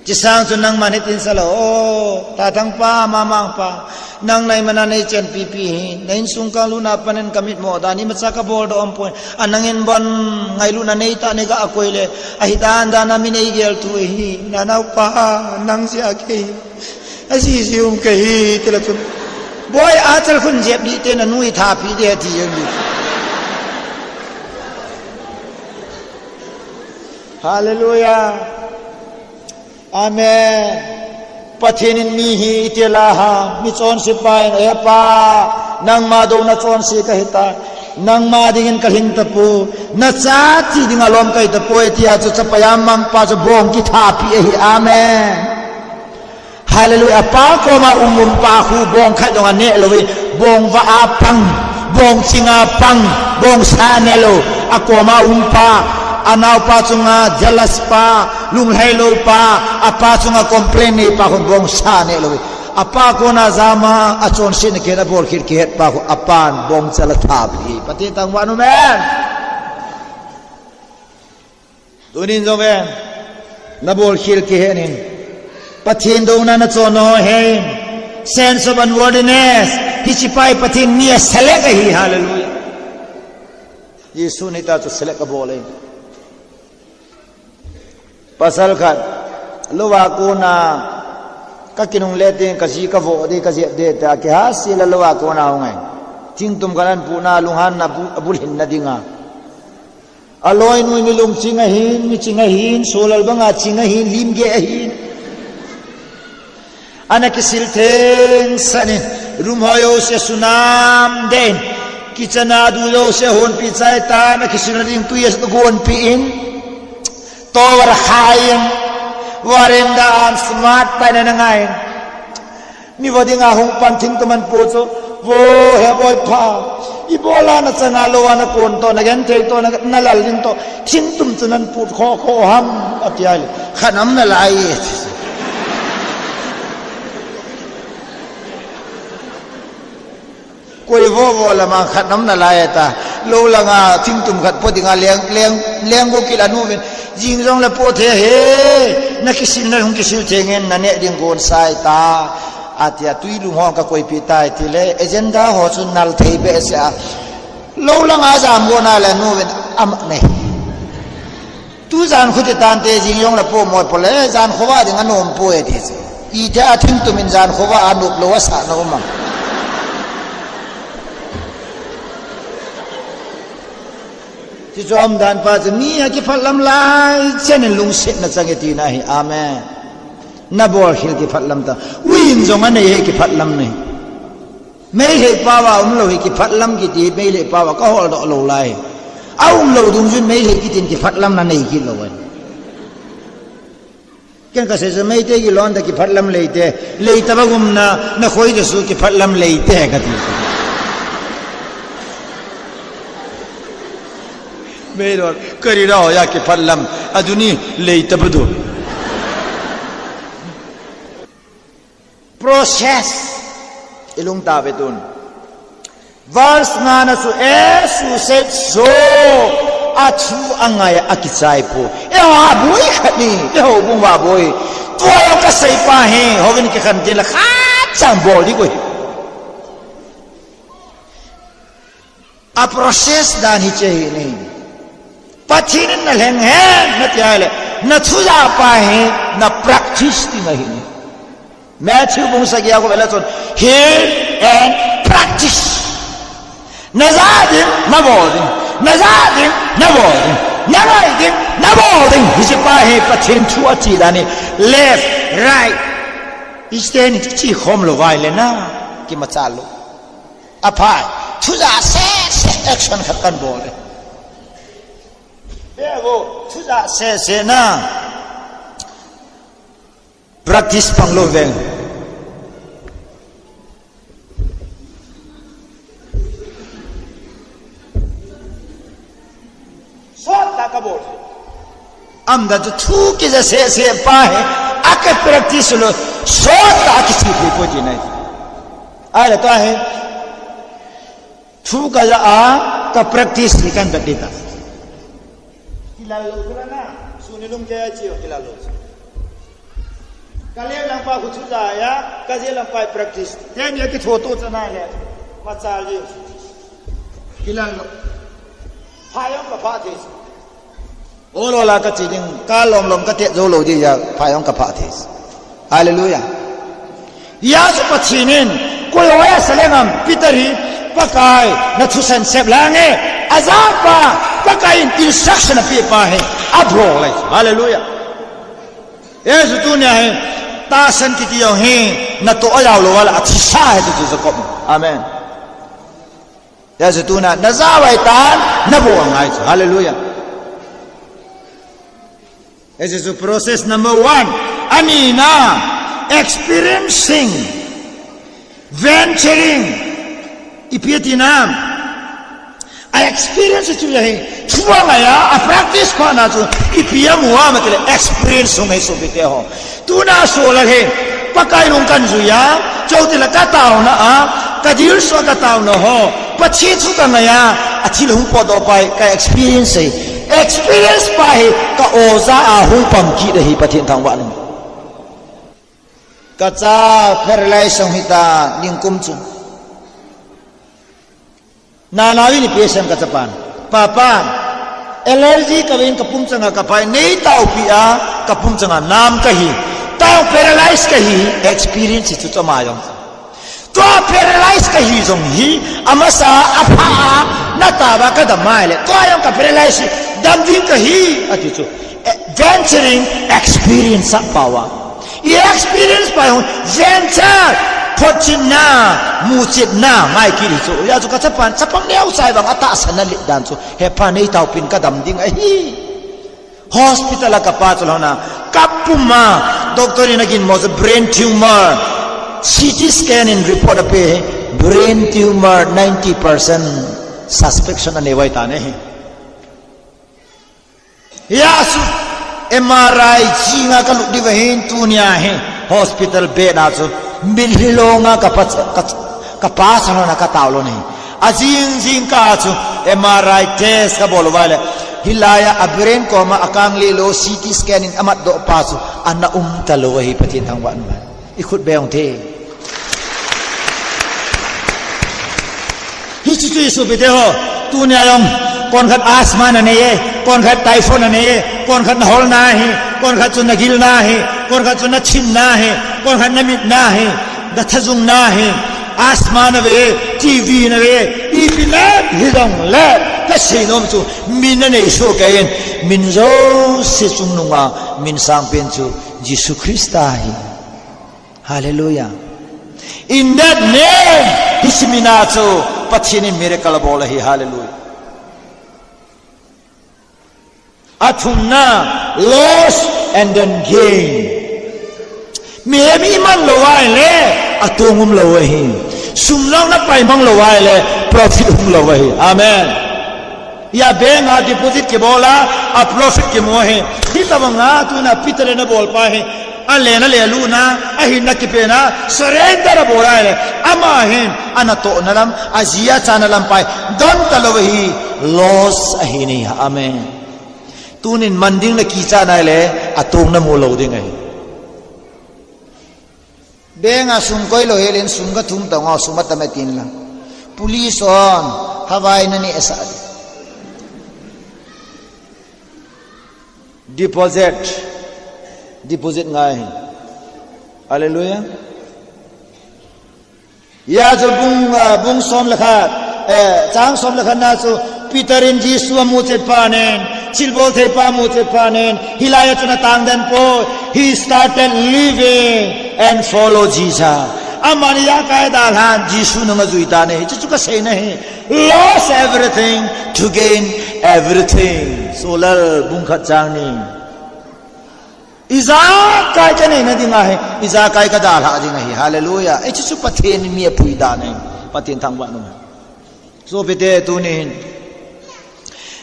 Chisang chu nangman hitin salou, O, Tathang pa, Mamang pa, nang naimana neichenpi pi hi, na insung kalhunna a panin kamitmo dan, imacha kabol doh umpoi, a nangin bon ngailutna neitah neiga koi le, ahi dan dan a mi neigel thu hi, nanao pa, nang jeh a kei, ajiji um kahi, tile chun, Boi, achal khun jep dih te nanu hi thahpi ding ati jeng ding. Hallelujah. Amen. Pathen in mi hi iti la ham, michonse pa in, He Pa, nangma douna chonse kahitai. Nangma dingin kalhing tapoi. Nacha ti dinga lom kahi tapoi, tia chu chapa jam mangpa chu bong kithahpi ahi. Amen. Hallelujah. Apa koma um umpa khu bong khat jong aneh louvin, bong vah a pang, bong chinga pang, bong sa nelou. Akoma umpa, anaopa chunga jealous pa, lunglhailou pa, apa chunga complain neipa khun bong sa nelou. Apa kona jama, achonsetna kihet, abolkhel kihet pa khu, apan bong chal athahpi. Pathen thangvah in um hen. Tunin jong ven, nabolkhel kihen in. Pathen douna nachon ho hen. Sense of unworthiness. Hiche pa hi Pathen in mi aselect ahi, hallelujah. Jesu in hitia chu select abol e. Pasal khat, louva kona, kakinungle teng kaji kavoh ding, kajep ding tia, kihahsel a louva kona hung e. Thingtum khat ahin puhna, lunghanna bu, abulhinna dinga. Aloinu hi mi lungching ahin, mi ching ahin, solal banga ching ahin, limgeh ahin. Ana kisil thengsel in, room ho jouse sunam deh in, kitchen a du jouse honpi chai tan, ana kisilna ding tui agonpi in, towel akhai in, veranda a smart pa in ana ngai in. Mi vo dinga hung pan thingtum ahin pu chu, Vo, He Boipa, Ibola nachanga lou a nakon toh, nagenthei toh, na, nalal ding toh, thingtum chu nanput khokho ham, ati ahile, khat nam nalai e. Koi vovo lama khat nam nalai e ta, lou langa thingtum khat po dinga leng, leng, leng go kila nu vin, jing jong le po the he, nakisil na hung kisil the ngen, naneh ding gon sai ta. Atia, tui lung ho kakoipeh tai tile, agenda ho chu nal thei behseh a. Lou langa jam go nale nu vin ama nei. Tu jan khuti tante jing jong le po moi po le, jan khovah ding anom poi ati chu. Ithei a thingtum in jan khovah a nop lou asah na um am. Ti chu aum dan pa chu mi a kiphatlam lai chen in lungsetna chang e tina ahi. Amen. Nabol khel kiphatlam ta. Uiin jong anei he kiphatlam nei. Meilhei pao a umlou hi kiphatlam kiti, Meilhei pao a kahol doh lou lai. Aumlou dungjui in Meilhei kitin kiphatlam nanei kit lou ahi. Ken kasei chu Meitei kilon ta kiphatlam leite, leitaba gumna, nakhoi ta su kiphatlam leite kati. Meilhei, karira hoiya kiphatlam, aduni leitaba du. Process. Ilung tave tun. Verse nga na chu, Jesu said so, athu angai a akichai po. Eiho aboi khat ni, eiho bung va boi. Tua jong kasei pa hi, houvin kikhen tin la khat chang bol di koi. A process dan hiche hi ni. Pathen in nalheng hen, nati ahile, nathu ja pa hi, na practice ding ahi ni. Matthew bung sagi a khovah le chun, hear and practice. Naja ding, nabol ding. Naja ding, nabol ding. Nangai ding, nabol ding. Hiche pa hi Pathen thu ache dan hi. Left, right. Hiche teni chu che khom lou vai le na. Kimachal lou. Aphai. Thu ja sese action khat kan bol le. Be vo, thu ja sese na. Practice pang lou veng. Sot ta kabol. Aum dan chu thu kija sese pa hi, aka practice lou, sot ta kiche poi poi ti nai. Ahile tua hi. Thu kaja a, ka practice ni kan vet ding ta. Kilal lou chu na, suni lung kei a che kilal lou chu. Ka left lang pa khu thu ja a, ka je lang pa practice. Teni a kitho to chana le, machal ji. Kilal lou. Pha jong ka pha thei. Ol ol a kache ding, ka lom lom kate jou lou ding a, pha jong ka pha thei. Hallelujah. Hijeh chun Pathen in, koi ho asei leng ham, Peter hi, Pakai, nathusan sep lang e, ajah pa, Pakai in instruction apeh pa hi, abol lai. Hallelujah. Hijeh chun tunia hi, tahsan kiti jong hi, natoh a jao lou a le, athisa ahi ti chu Jacob. Amen. Hijeh chun tuna, najah vai tan, nabol angai chu. Hallelujah. Hijeh chun process number one. Ani na, experiencing, venturing, ipi ati na. A experience chu ahi, thu angai a, a practice pha na chu, ipi amu ham itile, experience hung ahi sopite ho. Tuna soh lal hi, Pakai nung kan jui a, chutile ka taona a, ka dilsu a ka taona ho, Pathen thu ka ngai a, athil hung potdoh pa hi, ka experience ahi. Experience pa hi, ka oja a hung pang kit ahi Pathen thangvah in. Ka cha paralyze hung hita, ningkum chu. Nana vin ipi asei em ka chapan. Papa, allergy kavein ka pumchanga ka phai, nei taopi a ka pumchanga nam kahi. Tao paralyze kahi, experience chu chama jong. Tua paralyze kahi jong hi, amasa apha a, natao a ka dam mai le. Tua jong ka paralyze dam ding kahi, ati chu. Eh, venturing experience a power. I experience pa jong, venture, photchetna, muchetna, ngai kit hi chu. Hijeh chun ka chapan, chapang neocha vang atahsan na lih dan chu. He pa nei taopin ka dam ding ahi. Hospital a ka pa chu lhona, ka pum a, doctor in aginmo chu brain tumor. C T scan in report ape, brain tumor ninety percent. Suspicion anei vai ta ne hi. Hia chu M R I jinga ka lut diu ahin tunia hi hospital bed a chu min hilonga ka pa ka, ka pa chalona ka tao lou ne hi. Ajing jing ka chu M R I test ka bol uva le hilai a brain koma a kang le lou C T scan in amat doh pa chu ana um talou ahi Pathen thangvah in. I khut beng te. Hichu chu isu pite ho. Tunia jong, konkhat asthma na nei e, konkhat typhoid na nei e, konkhat na hol na hi, konkhat chu na gil na hi, konkhat chu na chin na hi, konkhat na mit na hi, na thajung na hi, asthma na ve, T B na ve, ipi na hi jong le, ka sei nom chu, min na nei soh kei in, min jouse chungnunga, min sangpen chu, Jesu Christa hi. Hallelujah. In that name, hiche mina chu Pathen in miracle abol ahi. Hallelujah. Athumna, loss and then gain. Mihem iman lou ahile, atong um lou ahi. Sum jong na paimang lou ahile, profit um lou ahi. Amen. Hia bank a deposit kibol a, a profit kimu ahi. Hitabanga tuna Peter in abol pa hi. Alen ale luna, ahinna kipen a, surrender abol ahile. Ama hin, anatohna lam, aji achana lam pai. Don talou ahi, loss ahi ni. Amen. Tunin man ding na kicha nai le, atong na mu lou ding ahi. Bank a sum koi lou hel in sum ka thum tong o, sum atam e tin la. Police hon, Hawaii na ni esa. Deposit. Deposit ngai. Hallelujah. Hia chu bung, ah, bung som le khat, eh, chang som le khat na chu Peter in Jesu amu chet pa nen, thilbol thei pa amu chet pa nen, hilai a chun atang den poi, he started living and follow Jesus. Amani ijakai dalhan Jesu nung ajui ta ne, hichu chu ka sei na hi. Lost everything to gain everything. Solal bung khat chang ni. Ijakai ka neina ding ahi, ijakai ka dalha ding ahi. Hallelujah. Hichu chu Pathen in mi apui dan ahi. Pathen thangvah in um. Sopite tunin.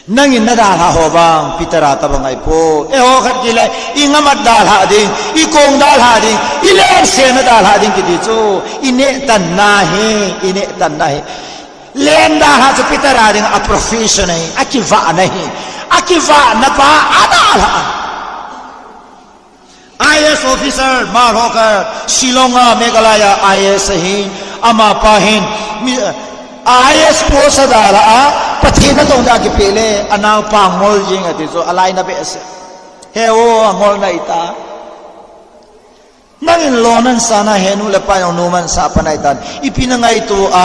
Nangin na dalha ho vang, Peter a tabang ahipoi. Eiho khat kile, i ngam a dalha ding, i kong dalha ding, i lengse na dalha ding kiti chu, i nehtan na hi, i nehtan na hi. Leng dalha chu Peter a ding a profession ahi, akivahna ahi, akivahna pa a dalha. I A S officer, Malhoka, Shillong a, Meghalaya, I A S ahin, amapa hin, mi, I A S post adalha a, Pathen natong dia kipeh le, anaopa ngol jing ati chu, alaina behseh. He o, angolna ita. Nangin lona nasa na henu le pa jong noman sa panai tan. Ipi na ngaito a,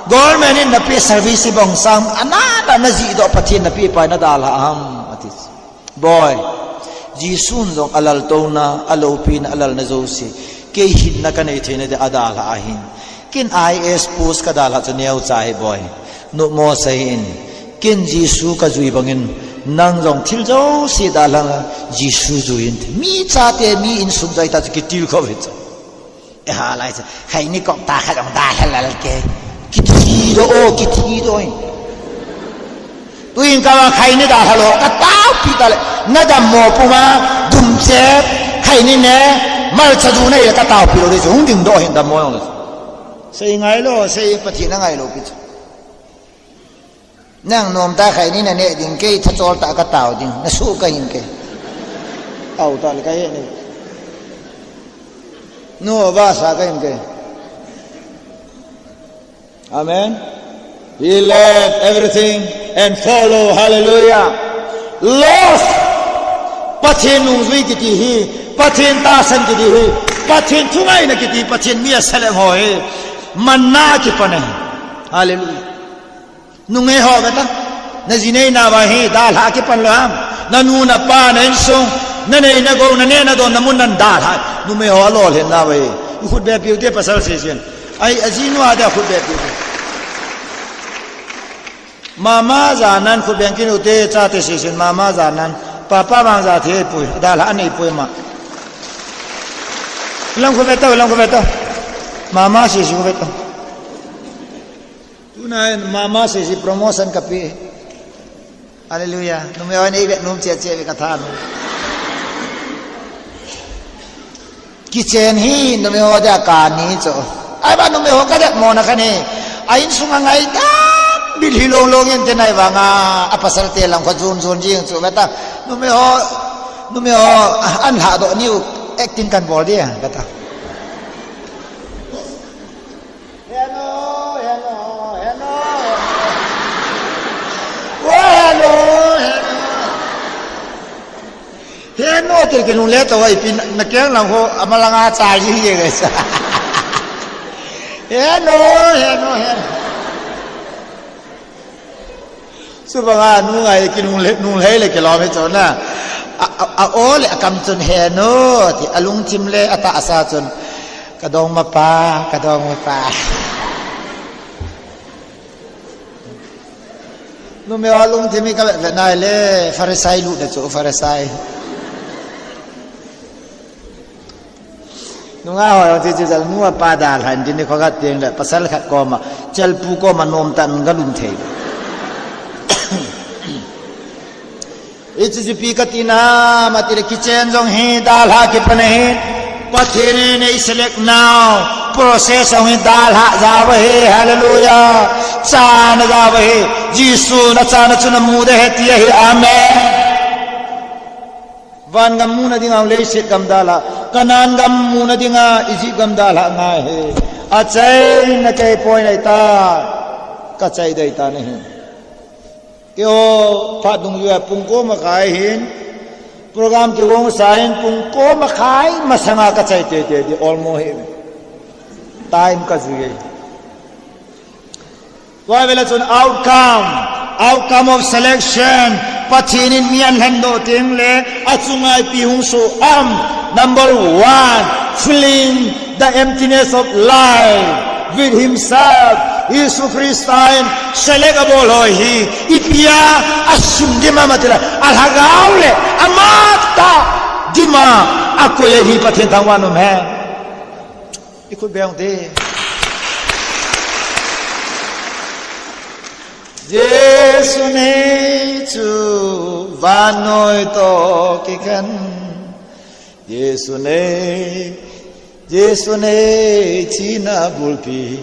government in napeh service bang sang, ana na najih doh Pathen napeh pa nadalha ham, ati chu. Boi, Jesun jong alaltouna, aloupina, alalna jouse, kei hinna kanei theina dia adalha ahin. Ken I A S post kadalha chu neocha ahi boi. Nopmo sa hih in. Ken Jesu kajui bangin, nang jong thil jouse dalha, Jesu jui in. Mi chate, mi insung jui ta chu kitilkhou hi chu. Eiho lai chu, khaini kop ta khat jong dalha lal ke. Kithi doh o, kithi doh in. Tuin kava khaini dalha lou, kataopi tale. Nadammo puma, dumchep, khaini ne, malcha du nei le kataopi lou ding chu, hung ding doh hin dammo jong le. Sei ngai lou, sei Pathen a ngai lou pi chu. Nang nom ta khaini naneh ding kei thachol ta katao ding, nasuh kahin kei. Au ta le kahe ni. Nu vasa kahin kei. Amen. He left everything and follow. Hallelujah. Lost. Pathen nungjui kiti hi. Pathen tahsan kiti hi. Pathen thungaina kiti. Pathen mi asaleng ho hi. Manna kipan ahi. Hallelujah. Nungei ho veta. Naji neina va hi. Dalha kipan lou ham. Nanu napa na insung. Nanei nagou naneh nadon namun nan dalha. Numei ho alolhin na va hi. Khut beng piu te pasal sesen. Ai, ajinu a dia khut beng piu te. Mama janan khut beng kinu te chate sesen mama janan. Papa vang ja thei pui. Dalha anei pui ma. Lang khut beng tao, lang khut beng tao. Mama sesen khut beng tao. Mama sisi promotion kapi. Hallelujah. Numei ho nei vet nom cheh cheh ve katha nom. Kichen hi numei ho dia kani chu. Ahivang numei ho kadet mona kani. A insung a ngaidam bil hi long long in te nai vanga. A pasal te lang kho jun jun jing chu veta. Numei ho, numei ho, an lha doh niu acting kan bol dia veta. Hello, hello, hello. Oh, hello, hello. Hello, tel ke nung le to ai pin na keng lang ho amalanga cha ji ye guys. Hello, hello, hello. Subanga nungai ki nung le nung lei le ke lo me chona. A, a, a o le akam chun he no ti alungthim le ata asa chun. Kadong mapa, kadong mapa. Numei alungthim ka ve nai le Pharisai lu de chu Pharisai. Nunga ho jong chi chi jal nua pa dalhan din ni kho khat teng le pasal khat koma, chelpu koma nom tan ga lum thei. Ichi chi pi katina, mati le kichen jong hi dalha kipan hi. Pathen in ei select nau, process jong hi dalha jao ahi, hallelujah. Chana jao ahi, Jesu na chana chu na mu de he ti ahi, amen. Van gam muna dinga leiset gam dalha, Canaan gam muna dinga Egypt gam dalha ngai he. Achai na kei poi nai ta, ka chai dei ta nahi. Keo phat dung jua pung ko makhai hin, program kigong sa hin pung ko makhai masanga ka chai tete di olmo hi. Time ka jui. Tua vela chun outcome, outcome of selection, Pathen in mi ahin lhen doh teng le, achunga ipi hung soh am, number one, filling the emptiness of life with himself. Jesu Christa in select abol ho hi, ipi a, asim dim am ati le, alhagao le, amatah dim a, akoi ahi Pathen thangvah in um hen. I khut beng te. Jesu nei chu vannoi toh kikhen. Jesu nei, Jesu nei thina bulpi.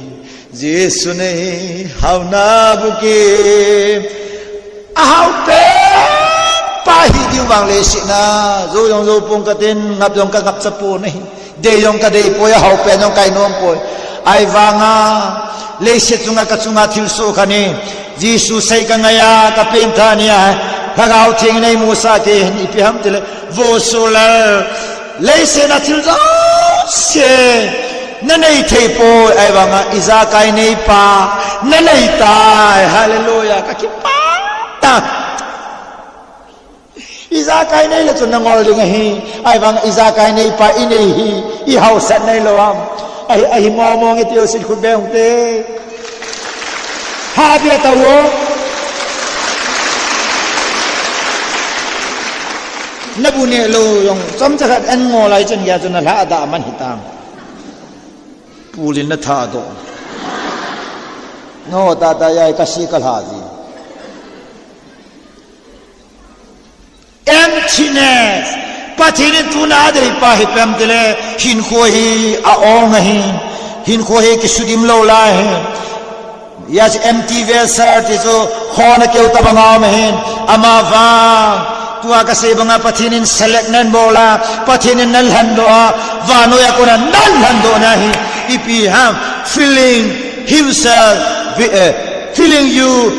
Jesu nei hauna bukim. Ahao pen pa hi diu vang leiset a, jou jong jou pong katin, ngap jong ka ngap cha pon ahi. Dei jong ka dei poi, ahao pen jong ka i nom poi. Ahivanga, leiset chunga ka chunga thilsoh khat hi. Jesu sei ka ngai a, ka pengthah ni a. Lhagao Theng in ei musah kei hin ipi ham tile. Vo Solar. Leiset a thil jouse. Na nei thei poi, ahivanga, ijakai neipa. Na nei tai, hallelujah. Ka kipah tai. Ijakai nei le chun na ngol ding ahi. Ahivang ijakai neipa i nei hi. I hausat nei lou ham. Ahi, ahi mo mo nge ti u sin khut beng te. Ha bia ta wo. Na bu ne lou jong. Chomcha khat an ngol lai chun ya chun na lha da man hitang. Pulin na tha do. No ta ta ya ka si ka lha ji. Emptiness. Pathen in tuna adei pa hi ipi ham tile, hinkho hi a-ong ahi. Hinkho hi kisudim lou lai ahi. Yes, empty vessel ti chu khona keu tabang a um ahi. Amavang. Tua kasei banga Pathen in select nan bol a, Pathen in nan lhen doh a, vannoi a kona nan lhen doh na hi. Ipi ham, filling himself, with, eh, filling you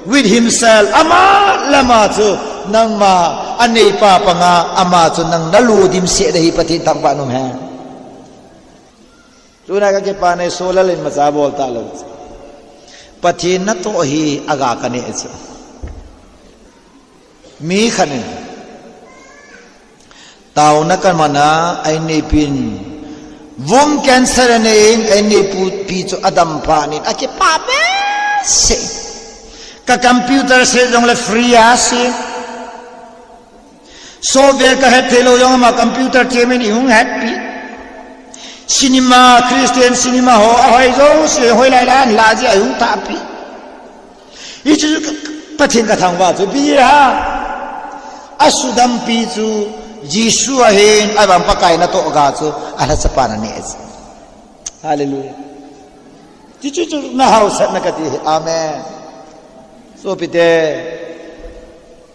with himself. Ama le ama chu, nangma, aneipa panga, ama chu nang na ludim seh ding ahi Pathen thangvah in um hen. Tuna ka kipah nei Solar in macha bol ta lou. Pathen natoh hi aga ka neh chu. Mi khat in. Taona ka man a, a inneipi in. Womb cancer anei in, a inneipi chu adam phat in. Akipah behseh. Ka computer set jong le free a sei. Software ka het thei lou jong ama computer team in i hung hetpi. Cinema, Christian cinema ho, ahoi jouse, hoilai lai an la ji a hung tahpi. Hichu Pathen kathangvah chu ipi ham? Asudampi chu Jesu ahin, ahivang Pakai natoh ga chu alhachapan aneh chu. Hallelujah. Hichu chu nahaosatna kati hi. Amen. Sopite,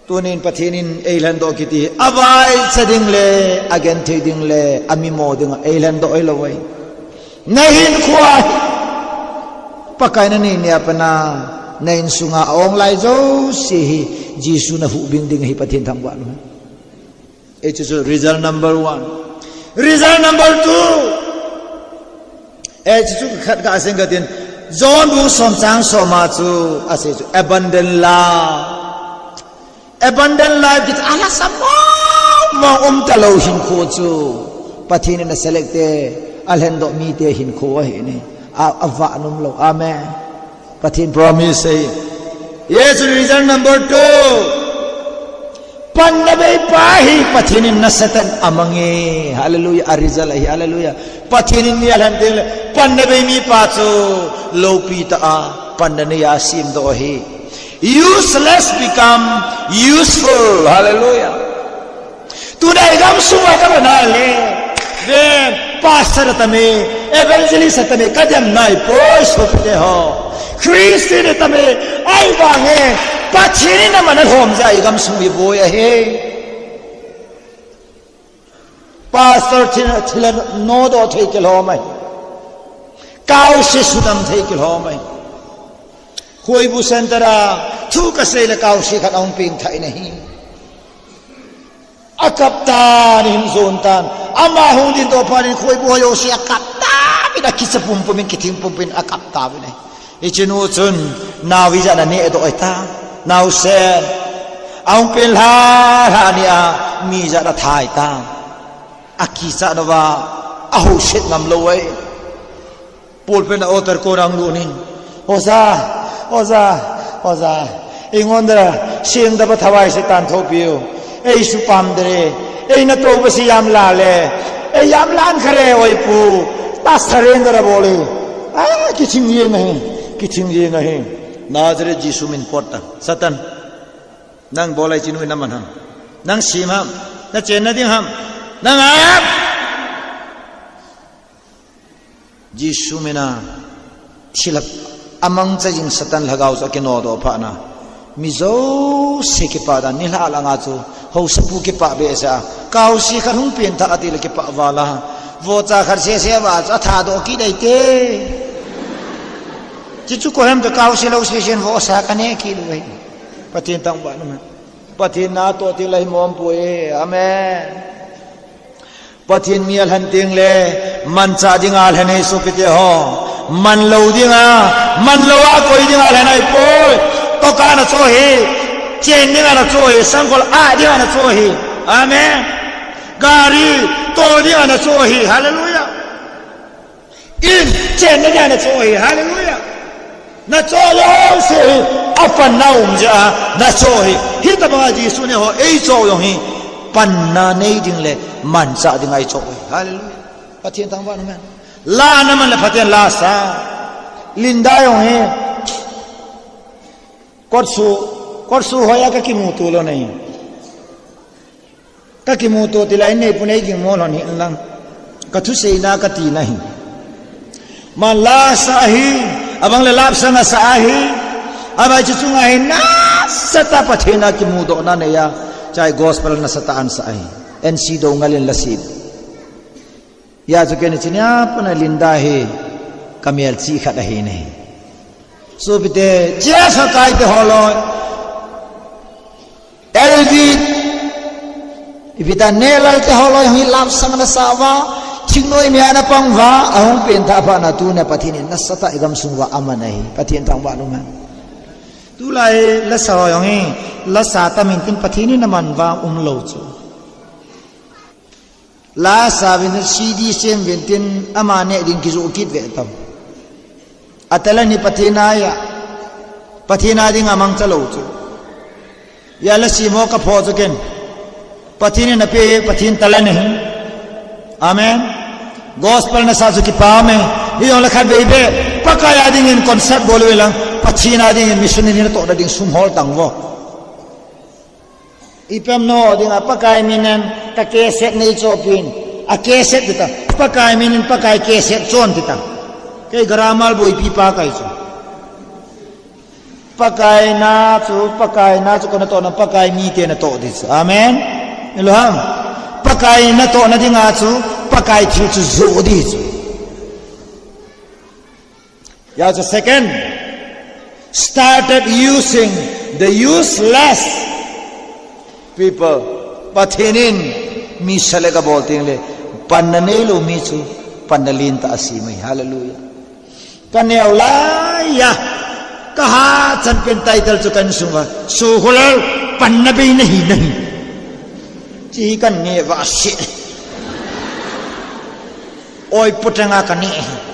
tunin Pathen in eilhendoh kiti hi avaicha ding le, agenthei ding le, amimo dinga eilhendoh hilou ahi. Nahinkhoa Pakai nanei nia pat a, na-insunga a-ong lai jouse hi Jesu nahuhbing ding ahi. Pathen thangvah lou. Hichu chu result number one. Result number two. Hichu chu khat kasei katin, John bung som chang som a chu asei chu abundant love. Abundant life kiti alhasa mong mong umtalou hinkho chu Pathen in aselect e, alhendoh mite hinkho ahi ne. A, avah nom lou. Amen. Pathen promise ahi. Hichu result number two. Panna beipa hi Pathen in nasatah in amang e. Hallelujah. A result ahi. Hallelujah. Pathen in mi alhen teng le, panna bei mipa chu loupitah a panna neiya asemdoh ahi. Useless become useful. Hallelujah. Tuna igamsung a kaman a le, ven, pastor atam e, evangelist atam e, kadem naipoi sopite ho. Christian atam e, ahivang e, Pathen in aman alhom jeh a igamsung hi boi ahi. Pastor thil, thil a nodoh thei kilhom ahi. Kaose sudam thei kilhom ahi. Khoibu center a thu kasei le kaose khat ahung pengthah in ahi. Akap tan, ahin jon tan. Ama hung dingdoh phat in khoibu ho jouse akap tauvin, akicha pumpum in, kithing pumpum in akap tauvin ahi. Hiche nu chun nao ijat in anehdoh ahitai. Naosen. Ahung pen lhalha ni a mi ijat in athai tai. Akichat nauva ahouset ngam lou ahi. Pulpit a altar kona ahung lut in, Oja, Oja, Oja, eingon dera seng daba thavai se tan thopiu. Ei su pam dere, ei natoh basi yam la le, ei yam lan khare oi pu, ta surrender abol e. Ah, kiching jeng ahi, kiching jeng ahi. Nazareth Jesu min pot ta, Satan, nang bol a hiche nu hi naman ham? Nang sem ham? Nachenna ding ham? Nang ham? Jesu mina thilha amangcha jing Satan lhagao chu akinodoh phat na, mi jouse kipah dan, nilhah langa chu haosapu kipah behseh a, kaose khat hung pengthah ati le kipah val a, vohcha khat sese a chu athadoh kit ahi te. Chuchu koiham, ka kaose lou sesen vohsa kaneh kit lou ahi. Pathen thangvah in um hen. Pathen natoh teng le himong poi. Amen. Pathen mi alhen teng le, manchah dinga alhen ahi sopite ho. Manlou dinga, manlou a koi dinga alhen ahipoi. Tokah nachoh ahi, chen dinga nachoh ahi, sangkhol a dinga nachoh ahi. Amen. Gari toh dinga nachoh ahi. Hallelujah. In, chenna dinga nachoh ahi. Hallelujah. Nachoh jouse hi apanna um jeh a nachoh ahi. Hitobanga Jesu in eiho eichoh jong hi panna nei ding le manchah dinga eichoh ahi. Hallelujah. Pathen thangvah in um hen. La naman le phaten la sa. Linda jong hi kotsu, kotsu hoiya kakimuto lou ahi. Kakimuto tila in neipun eiging mo lhon hih in lang, kathuseina katina hi. Aman la asa ahi, abang le love song asa ahi. Abai chu chunga hi nasatah Pathen a kimudohna neiya, chai gospel nasatah ansa ahi. N C Doungel in la sem. Hijeh chun keini chuni a pat a Linda hi kamelchih khat ahi ne. Sopite, chia sa kai te holoi. L V, ipi ta nelal te holoi hi love song nasa uva, thingnoi mi a napang uva, ahung pengthah phat na tunia Pathen in nasatah igamsung uva aman ahi, Pathen thangvah in um hen. Tulai lasa ho jong hi, lasa tam intin Pathen in aman uva umlou chu. Lasa uvin C D sem uvin tin ama neh ding kijoh kit ve tam. A talent hi Pathen a ahi a, Pathen a dinga mangcha lou chu. Hia la sem ho kaphoh chu ken, Pathen in apeh, Pathen talent ahi. Amen. Gospel nasa chu kipa me. Hijongle khatvei beh Pakai a dingin concert bol uve lang, Pathen a dingin missionary natohna ding sum hol tang vo. Ipi ham nao dinga, Pakai minin ka cassette neichopin. A cassette tita. Pakai minin Pakai cassette chon tita. Kei grammar boipi pa kahi chu. Pakai na chu, Pakai na chu kana tohna, Pakai mite natoh ding chu. Amen. Hello ham. Pakai natohna dinga chu, Pakai thil chu joh ding chu. Hijeh chun second, started using the useless people. Pathen in mi select abol tengle, panna neilou mi chu panna lentah asem ahi. Hallelujah. Kaneo laiya, kaha chanpen title chu kainsunga, Sokholal, panna bei nahi, nahi. Chi kaneh vah se. Oi, putanga kaneh.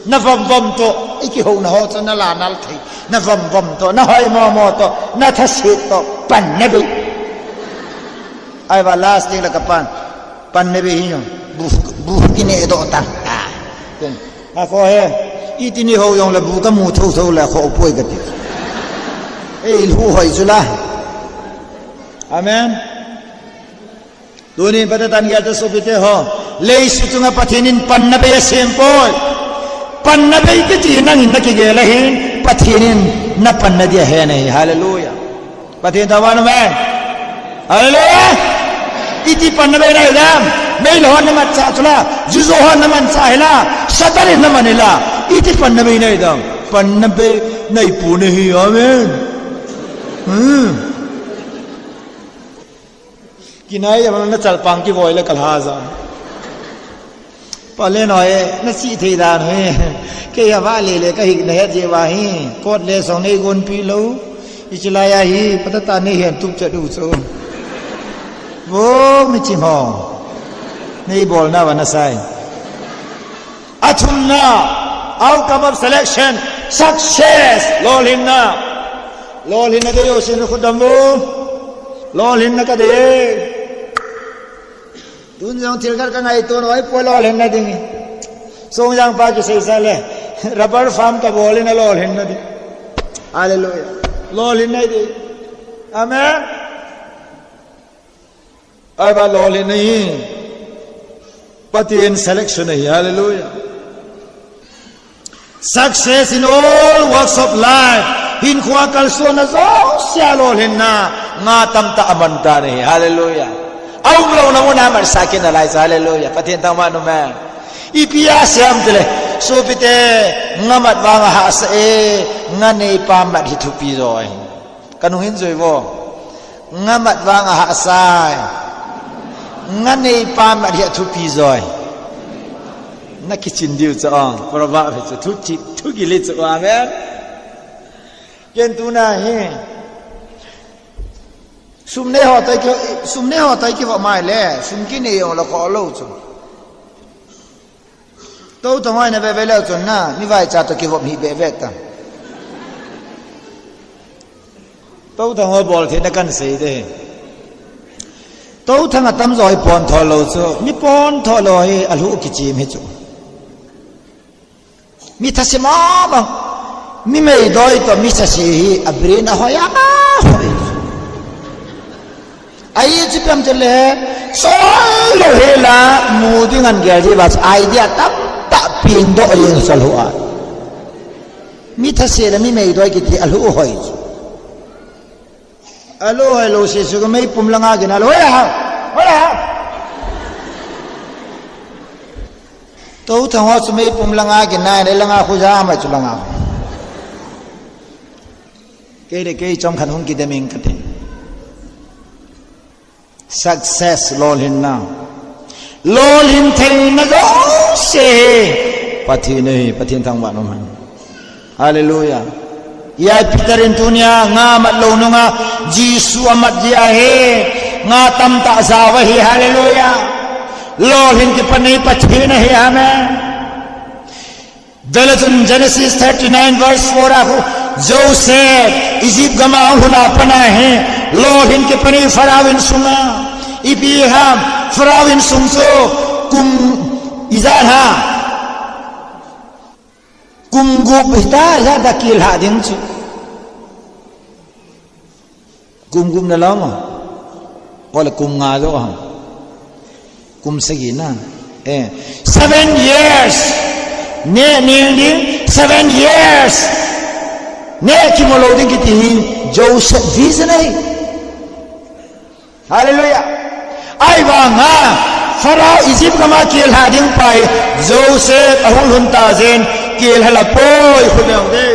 Na vomvom toh, ikihouna ho chu nala nal thei. Na vomvom toh, na hoimo mo toh, na thase toh, panna bei. Ahivang last ding la kapan, panna bei hi jong, bu, bu kineh doh tan. Ah, ken, akhoh e, iti ni ho jongle bu kamu thotho le akhoh poi kati. Eilhu hoi chu la. Amen. Tunin phatah tah in gel tao sopite ho. Leiset chunga Pathen in panna bei asem poi. Panna bei kiti nangin nakigel ahin, Pathen in napanna dia ahe nahi. Hallelujah. Pathen thangvah in um hen. Hallelujah. Iti panna bei nahi dam. Meilhei hon namanchah chu la. Juju hon namanchah hila. Satan in naman hila. Iti panna bei nahi dam. Panna bei nahi poi nahi. Amen. Hmm. Kinai a na chalpang kivoi le kalha ja. Pale noi, na chi thei dan hoi. Kei a vale le kahi nahet jeh uva hi. Kot le song neigonpi lou. Hiche laiya hi, phatah tah in neihen tup chet u chu. Vo, miching ho. Neibolna uva nasai. Athumna, outcome of selection, success, lolhinna. Lolhinna dei jouse nakhut dom vo. Lolhinna kadei e. Tun jong thil khat kangaito nai poi lolhinna ding. Songjang pa kisei sa le, rubber farm kabol in alolhinna ding. Hallelujah. Lolhinna dei. Amen. Ahivang lolhinna hi Pathen selection ahi. Hallelujah. Success in all walks of life. Hinkhoa kalsonna jousea lolhinna nga tamtah aman tan ahi. Hallelujah. Aumlouna muna matsah kit nalai chu. Hallelujah. Pathen thangvah in um hen. Ipi asei ham itile, sopite, ngamat vang ahahsa e, nga neipa mat hi thupi jo ahi. Kanung hin jui vo. Ngamat vang ahahsa e. Nga neipa mat hi athupi jo ahi. Nakichin diu chu, ah, proverb hi chu, thu ki, thu kile chu, amen. Ken tuna hi. Sum nei ho toh ki, sum nei ho toh kivop mai le, sum kinei jong le khoh lou chu. Touthang hoi nave ve leu chun na, mi vaicha toh kivop hi beh ve ta. Touthang ho bol theina kahin sei ding. Touthang atamjo hi pontho lou chu, mi pontho lou hi alhuh kichem hi chu. Mi thase mama, mi meidoi toh mi thase hi a brain ahoi a, ahoi. Ahi chu ipi ham itile, chol lou hela, mu ding ahin gel jeh uva, idea tamtah pengdoh jeng chol lou a. Mi thase le mi meidoi kiti alhuh hoi chu. Alhuh hoi lou sese chu meipum langa gin a, alhuh hoi a. Hoi a. Touthang ho chu meipum langa gin a, le langa khu ja mai chu langa. Kei le kei chomkhat hung kidem ing kati. Success, lolhinna. Lolhin theina jouse hi Pathen ahi, Pathen thangvah in um hen. Hallelujah. Hiche Peter in tunia nga mat lou nunga Jesu amat jeh ahi, nga tamtah jao ahi. Hallelujah. Lolhin kipan hi Pathen ahi. Amen. Vele chun Genesis thirty-nine verse four a khu, Joseph, Egypt gam a ahung lhun a pat a hi, lolhin kipan hi Pharaoh insunga, ipi ham, Pharaoh insung chu, kum ijat ham. Kum gup hita, hita kilha ding chu. Kum gup na lama. Ole kum nga jo ha. Kum sagi na. Eh, seven years. Ne, ne, ne, seven years. Ne, kimolo ding kiti hi Joseph vision ahi. Hallelujah. Ahivanga, Pharaoh Egypt gama kilha ding pai, Joseph ahul hun ta jeng, kilha la poi, khut beng de.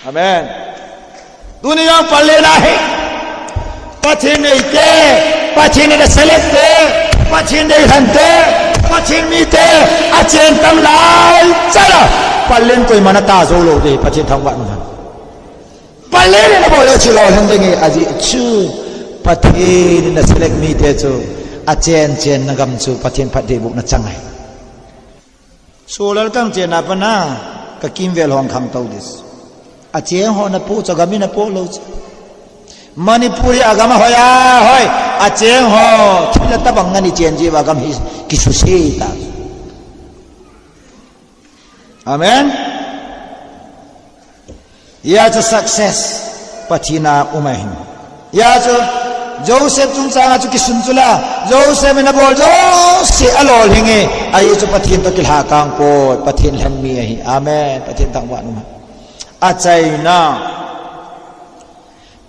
Amen. Tuni jong pal le na hi. Pathen nei te, Pathen nei select te, Pathen nei han te, Pathen mi te, achen tam lai, chala. Pal len koi mana ta jo lo de, Pathen thangvah nu. Pal len na bol lo chu lo han de nge aji chu. Pathen nei select mi te chu, achen chen na gam chu, Pathen phat de buk na chang ai. Solal kang chena pana, ka kimvel hong khang tau dis. Acheng ho na pu cho gami na pu lo cho. Manipuri agama hoya hoi. Acheng ho, thila tabang ngani chen ji ba gam hi kisusi ta. Amen. Hia chu success Pathen a um ahin. Hia chu Joseph chungchang a chu kisun chu la, Joseph in abol jouse alolhing e, ahi chu Pathen toh kilha kang poi, Pathen lhen mi ahi. Amen. Pathen thangvah nu. Achaina.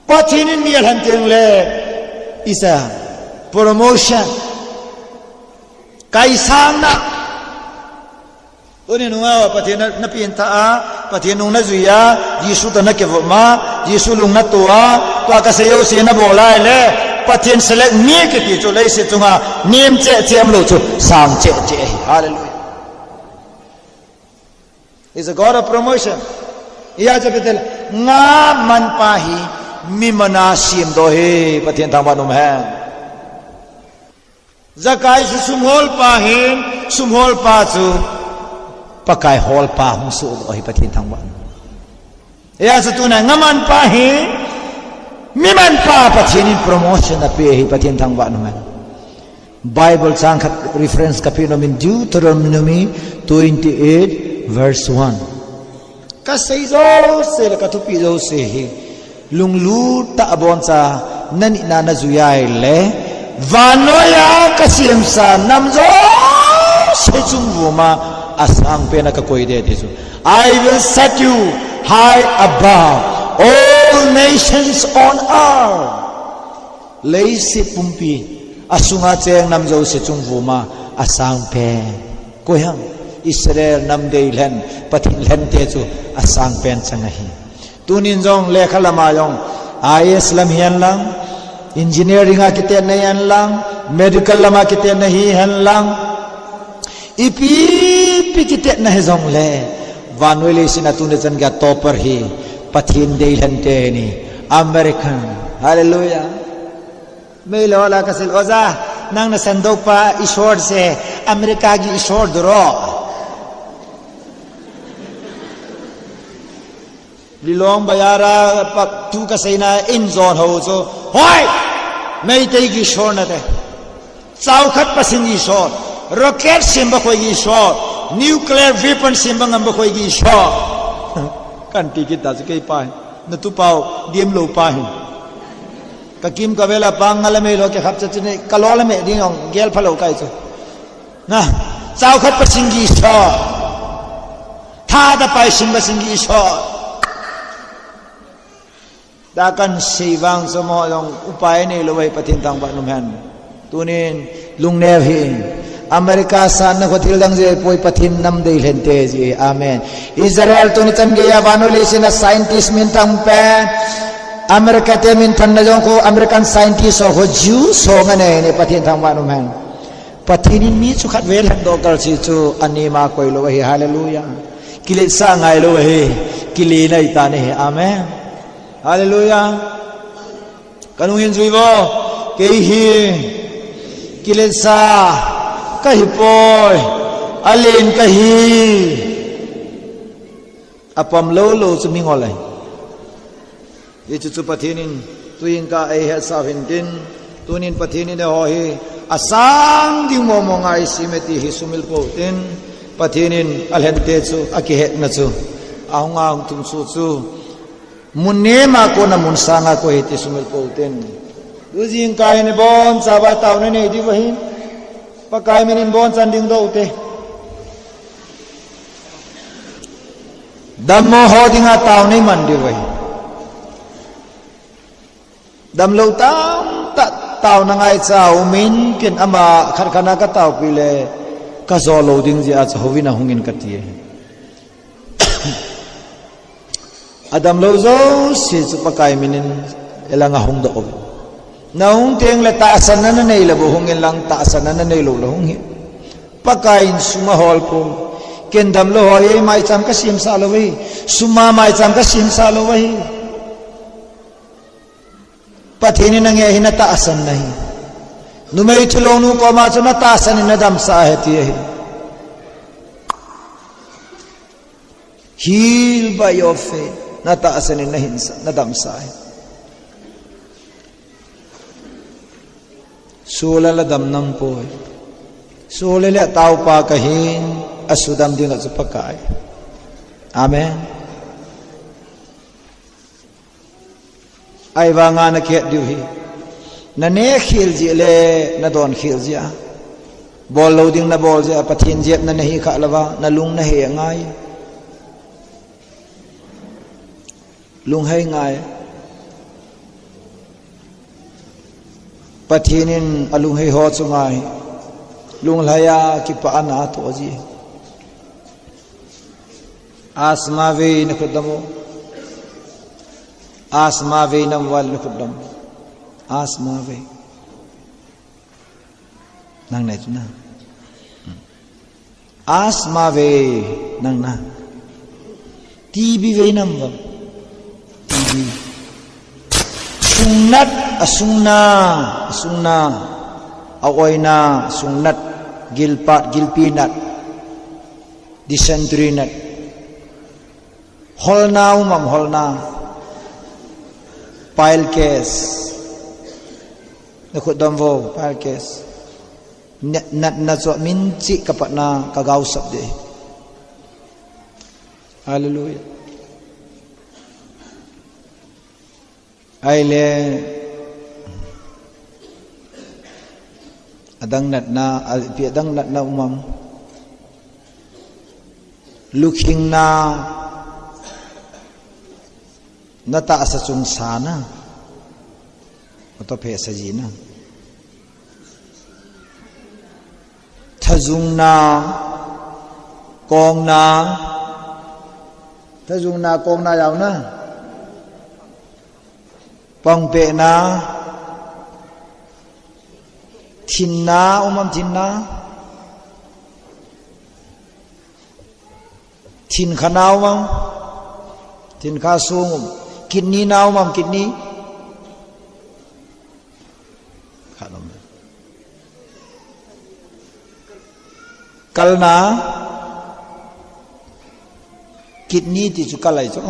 Pathen in mi alhen teng le, is a promotion. Kaisang na. Tuni nunga Pathen na, na pin tha a, Pathen nung na jui a, Jesu toh na kivop ma, Jesu lung na tu a, tua ka sei jouse na bol lai le, Pathen select mi kiti chu leiset chunga, nem che che am lo chu, sang che che hi. Hallelujah. He's a God of promotion. Iya cha betel, nga man pa hi, mi mana sim do hi, Pathen thangvah nu hen. Zakai chu sum hol pa hin, sum hol pa chu Pakai hol pa hung soh doh hi, Pathen thangvah nu. Hia chu tuna nga man pa hin, mi man pa Pathen in promotion ape hi, Pathen thangvah nu hen. Bible chang khat reference ka pe nom in Deuteronomy twenty-eight verse one. Ka sei jouse le ka thupi jouse hi lunglut tah a boncha na nihna na jui a ahile, vannoi a ka semsa nam jouse chungvum a asang pen a ka koi de ti chu. I will set you high above all nations on earth. Leiset pumpi a sunga cheng nam jouse chungvum a asang pen. Koi ham? Israel nam deilhen, Pathen lhente chu asang pen chang ahi. Tunin jong lekha lama jong I A S lam hihen lang, engineering a kitetna hihen lang, medical lama kitetna hihen lang, ipi pi kitetna hijongle, vannoi leiset a tuni chan gei a topper hi Pathen deilhente hi, American. Hallelujah. Meilhou la ka sei, Oja, nang na sandoh pa Ishwar se, America gei Ishwar duro. Lilong Bayara pa tu ka seina in jon ho chu. Hoi! Meitei gei Ishwar nate. Chaokhat Pathen gei Ishwar. Rocket sem ba khoi gei Ishwar. Nuclear weapon sem ba ngam ba khoi gei Ishwar. Kan ti kit ta chu kei pa hi. Na tu pau, diem lou pa hi. Ka kim ka vel a pang nga le meilhou ke khap cha chini, ka lo le me ding ong, gel phalou kai chu. Na, chaokhat Pathen gei Ishwar. Thada pai sim Pathen gei Ishwar. Da kan sei vang chu mo jong upai neilou ahi Pathen thangvah nu hen. Tunin lungneo hih in. America san na kho thil dang jeh poi Pathen nam deilhente ji. Amen. Israel tuni chan gei a vannoi leiset a scientist minthang pen. America te minthanna jong kho American scientist ho kho Jews ho nga nei nei Pathen thangvah nu hen. Pathen in mi chu khat vel hen doh kal si chu ani ma koi lou ahi. Hallelujah. Kiletsah ngai lou ahi. Kile nai ta ni hi. Amen. Hallelujah. Ka nung hin jui vo. Kei hi. Kiletsa. Ka hi poi. Alen ka hi. Apam lou lou chu mi ngol ahi. Hichu chu Pathen in. Tuin ka ei hetsah hin tin. Tunin Pathen in eiho hi. Asang ding momo ngai sime ti hi sumil pou tin, Pathen in alhente chu, akihetna chu, ahung a hung tum chu chu, mun nema kona mun sanga koi hi ti sumil pou tin. Tujingkah hin ibonchauva taona nei diu ahin, Pakai min in bonchan ding doute. Dammo ho dinga taona iman diu ahi. Damlou tamtah taona ngaicha umin, ken ama khat khat a kataopi le, kajou lou ding jeh a chu houin a hungin kati ahi. Adamlou jouse chu Pakai min in ilanga hung doh uvin. Nahung teng le tahsanna nanei le bou hungin lang, tahsanna nanei lou le hung hih. Pakai in sum ahol pou. Ken damlou ho hi maicham kasemsah lou ahi. Sum a maicham kasemsah lou ahi. Pathen in nange hi natahsan nahi. Numei thilong nu koma chu natahsan in nadamsah ahi ti ahi. Heal by your faith. Natahsan in nahinsa, nadamsah ahi. Soh le la dam nam poi. Soh le le taopa kahin, asudam ding chu Pakai. Amen. Ahivanga nakihet diu hi, naneh khel jeh le nadon khel jeh a, bol lou ding nabol jeh a, Pathen jep nanei khah louva, nalung nahe ngai. Lunghei ngai. Pathen in alunghei ho chunga hi lunglhai a kipana atoh ji. Asthma vei nakhut dam u. Asthma vei nam val nakhut dam. Asthma vei. Nang nai chu na. Asthma vei nang na. T B vei nam val. T B. Sungnat, asungna, asungna. Aoina, sungnat, gilpat, gilpi nat. Dysentery nat. Holna um am, holna. Piles. Nakhut dam vo, piles. Nat, natna chu minchih kapatna kagaosap ding. Hallelujah. Ahile, adang natna, a, ipi adang natna um am. Lukhingna, natahsa chungsa na. Ato phesa ji na. Thajungna, kongna, thajungna, kongna jaona. Pangpehna, thinna, um am thinna. Thinkha na um am, thinkha sung um. Kidney na um am, kidney. Khat um. Kalna, kidney ti chu kal ahi chu.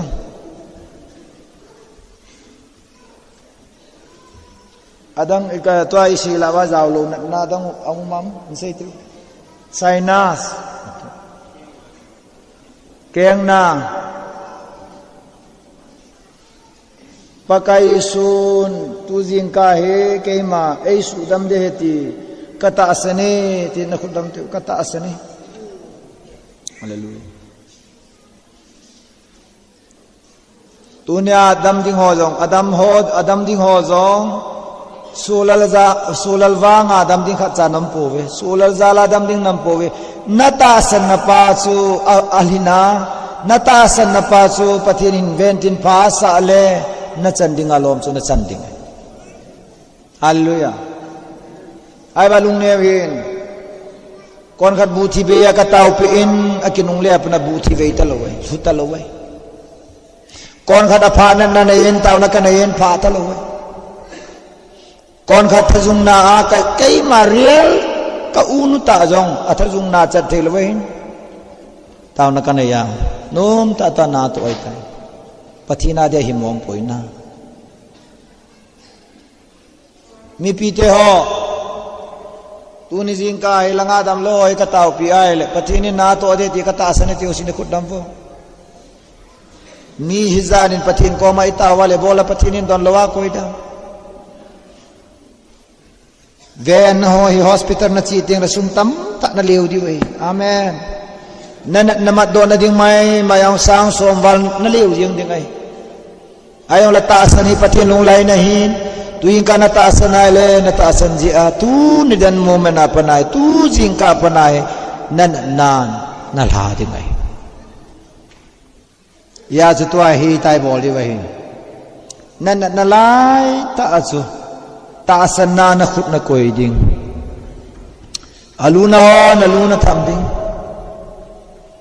Adang, tua isi lava jaolou natna adang um am, in sei tu. Sinus. Kengna. Pakai Jesun, tujingkah hi keima eisudam ding ahi ti, katahsan e, ti nakhut dam teu, katahsan e. Hallelujah. Tunia adam ding ho jong, adam ho, adam ding ho jong, Sulal ja, sulal vanga dam ding khat cha nam pouve. Sulal jala dam ding nam pouve. Natahsan napa chu a, alhina. Natahsan napa chu Pathen in ventin pha asah le, nachan ding alom chu nachan ding. Hallelujah. Ahivang lungneo hih in. Kon khat buh thi vei a kataopi in, akinungle a pat a buh thi vei talou e, lhu talou e. Kon khat a pha natna nei in, taona kanei in, pha talou e. Kon khat thajungna a ka, keima real ka u nu tah jong, athajungna chat thei lou ahin. Taona kanei a, nom tah tah na toh ahitai. Pathen a dia hi mong poi na. Mipite ho, Tuni jingkah hi langa damlou hi kataopi ahile, Pathen in natoh ding ti katahsan e tiu sin khut dam vo. Mi hijanin Pathen koma itao vale, bola Pathen in donlou a koi dam. Ven ho hi hospital nache teng le sum tamtah naleu diu ahi. Amen. Nanat namatdoh nading maimai a sang som val naleu jeng ding ahi. Ahijongle tahsan hi Pathen lunglhaina ahin, tujingkah natahsan ahile, natahsan jeh a, tuni dan moment a pat a hi, tujingkah pat a hi, nanatnan nalha ding ahi. Hijeh chun tua hi itabol diu ahi. Nanatna laitah a chu, tahsanna nakhut nakoi ding. Aluna ho, naluna tham ding.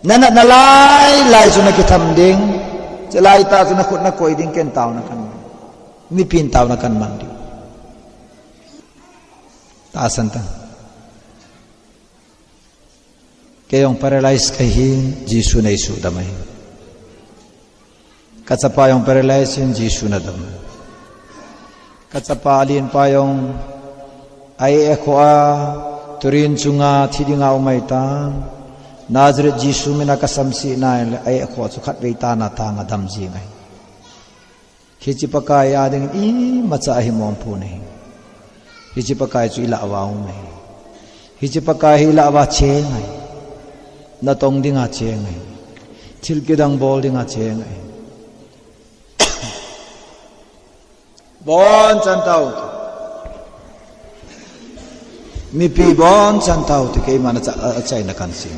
Nanatna lailai chu nakitham ding. Chulaitah chu nakhut nakoi ding, ken taona kaman. Mipin taona kaman ding. Tahsan tan. Kei jong paralyze kahin, Jesun eisuhdam ahi. Kachapa jong paralyze in, Jesun adam. Kachapa alenpa jong a-eh akhoh a, turin chunga thi dinga um ahitan. Nazareth Jesu mina kasamseh nale a-eh akhoh chu khatvei tana tang adam jeng ahi. Hiche Pakai a dingin imacha ahimopon ahi. Hiche Pakai chu ilah uva um ahi. Hiche Pakai hi ilah uva cheng ahi. Natong dinga cheng ahi. Thil kidang bol dinga cheng ahi. Bonchan tao. Mipi bonchan tao ti keiman achaina kahin sei.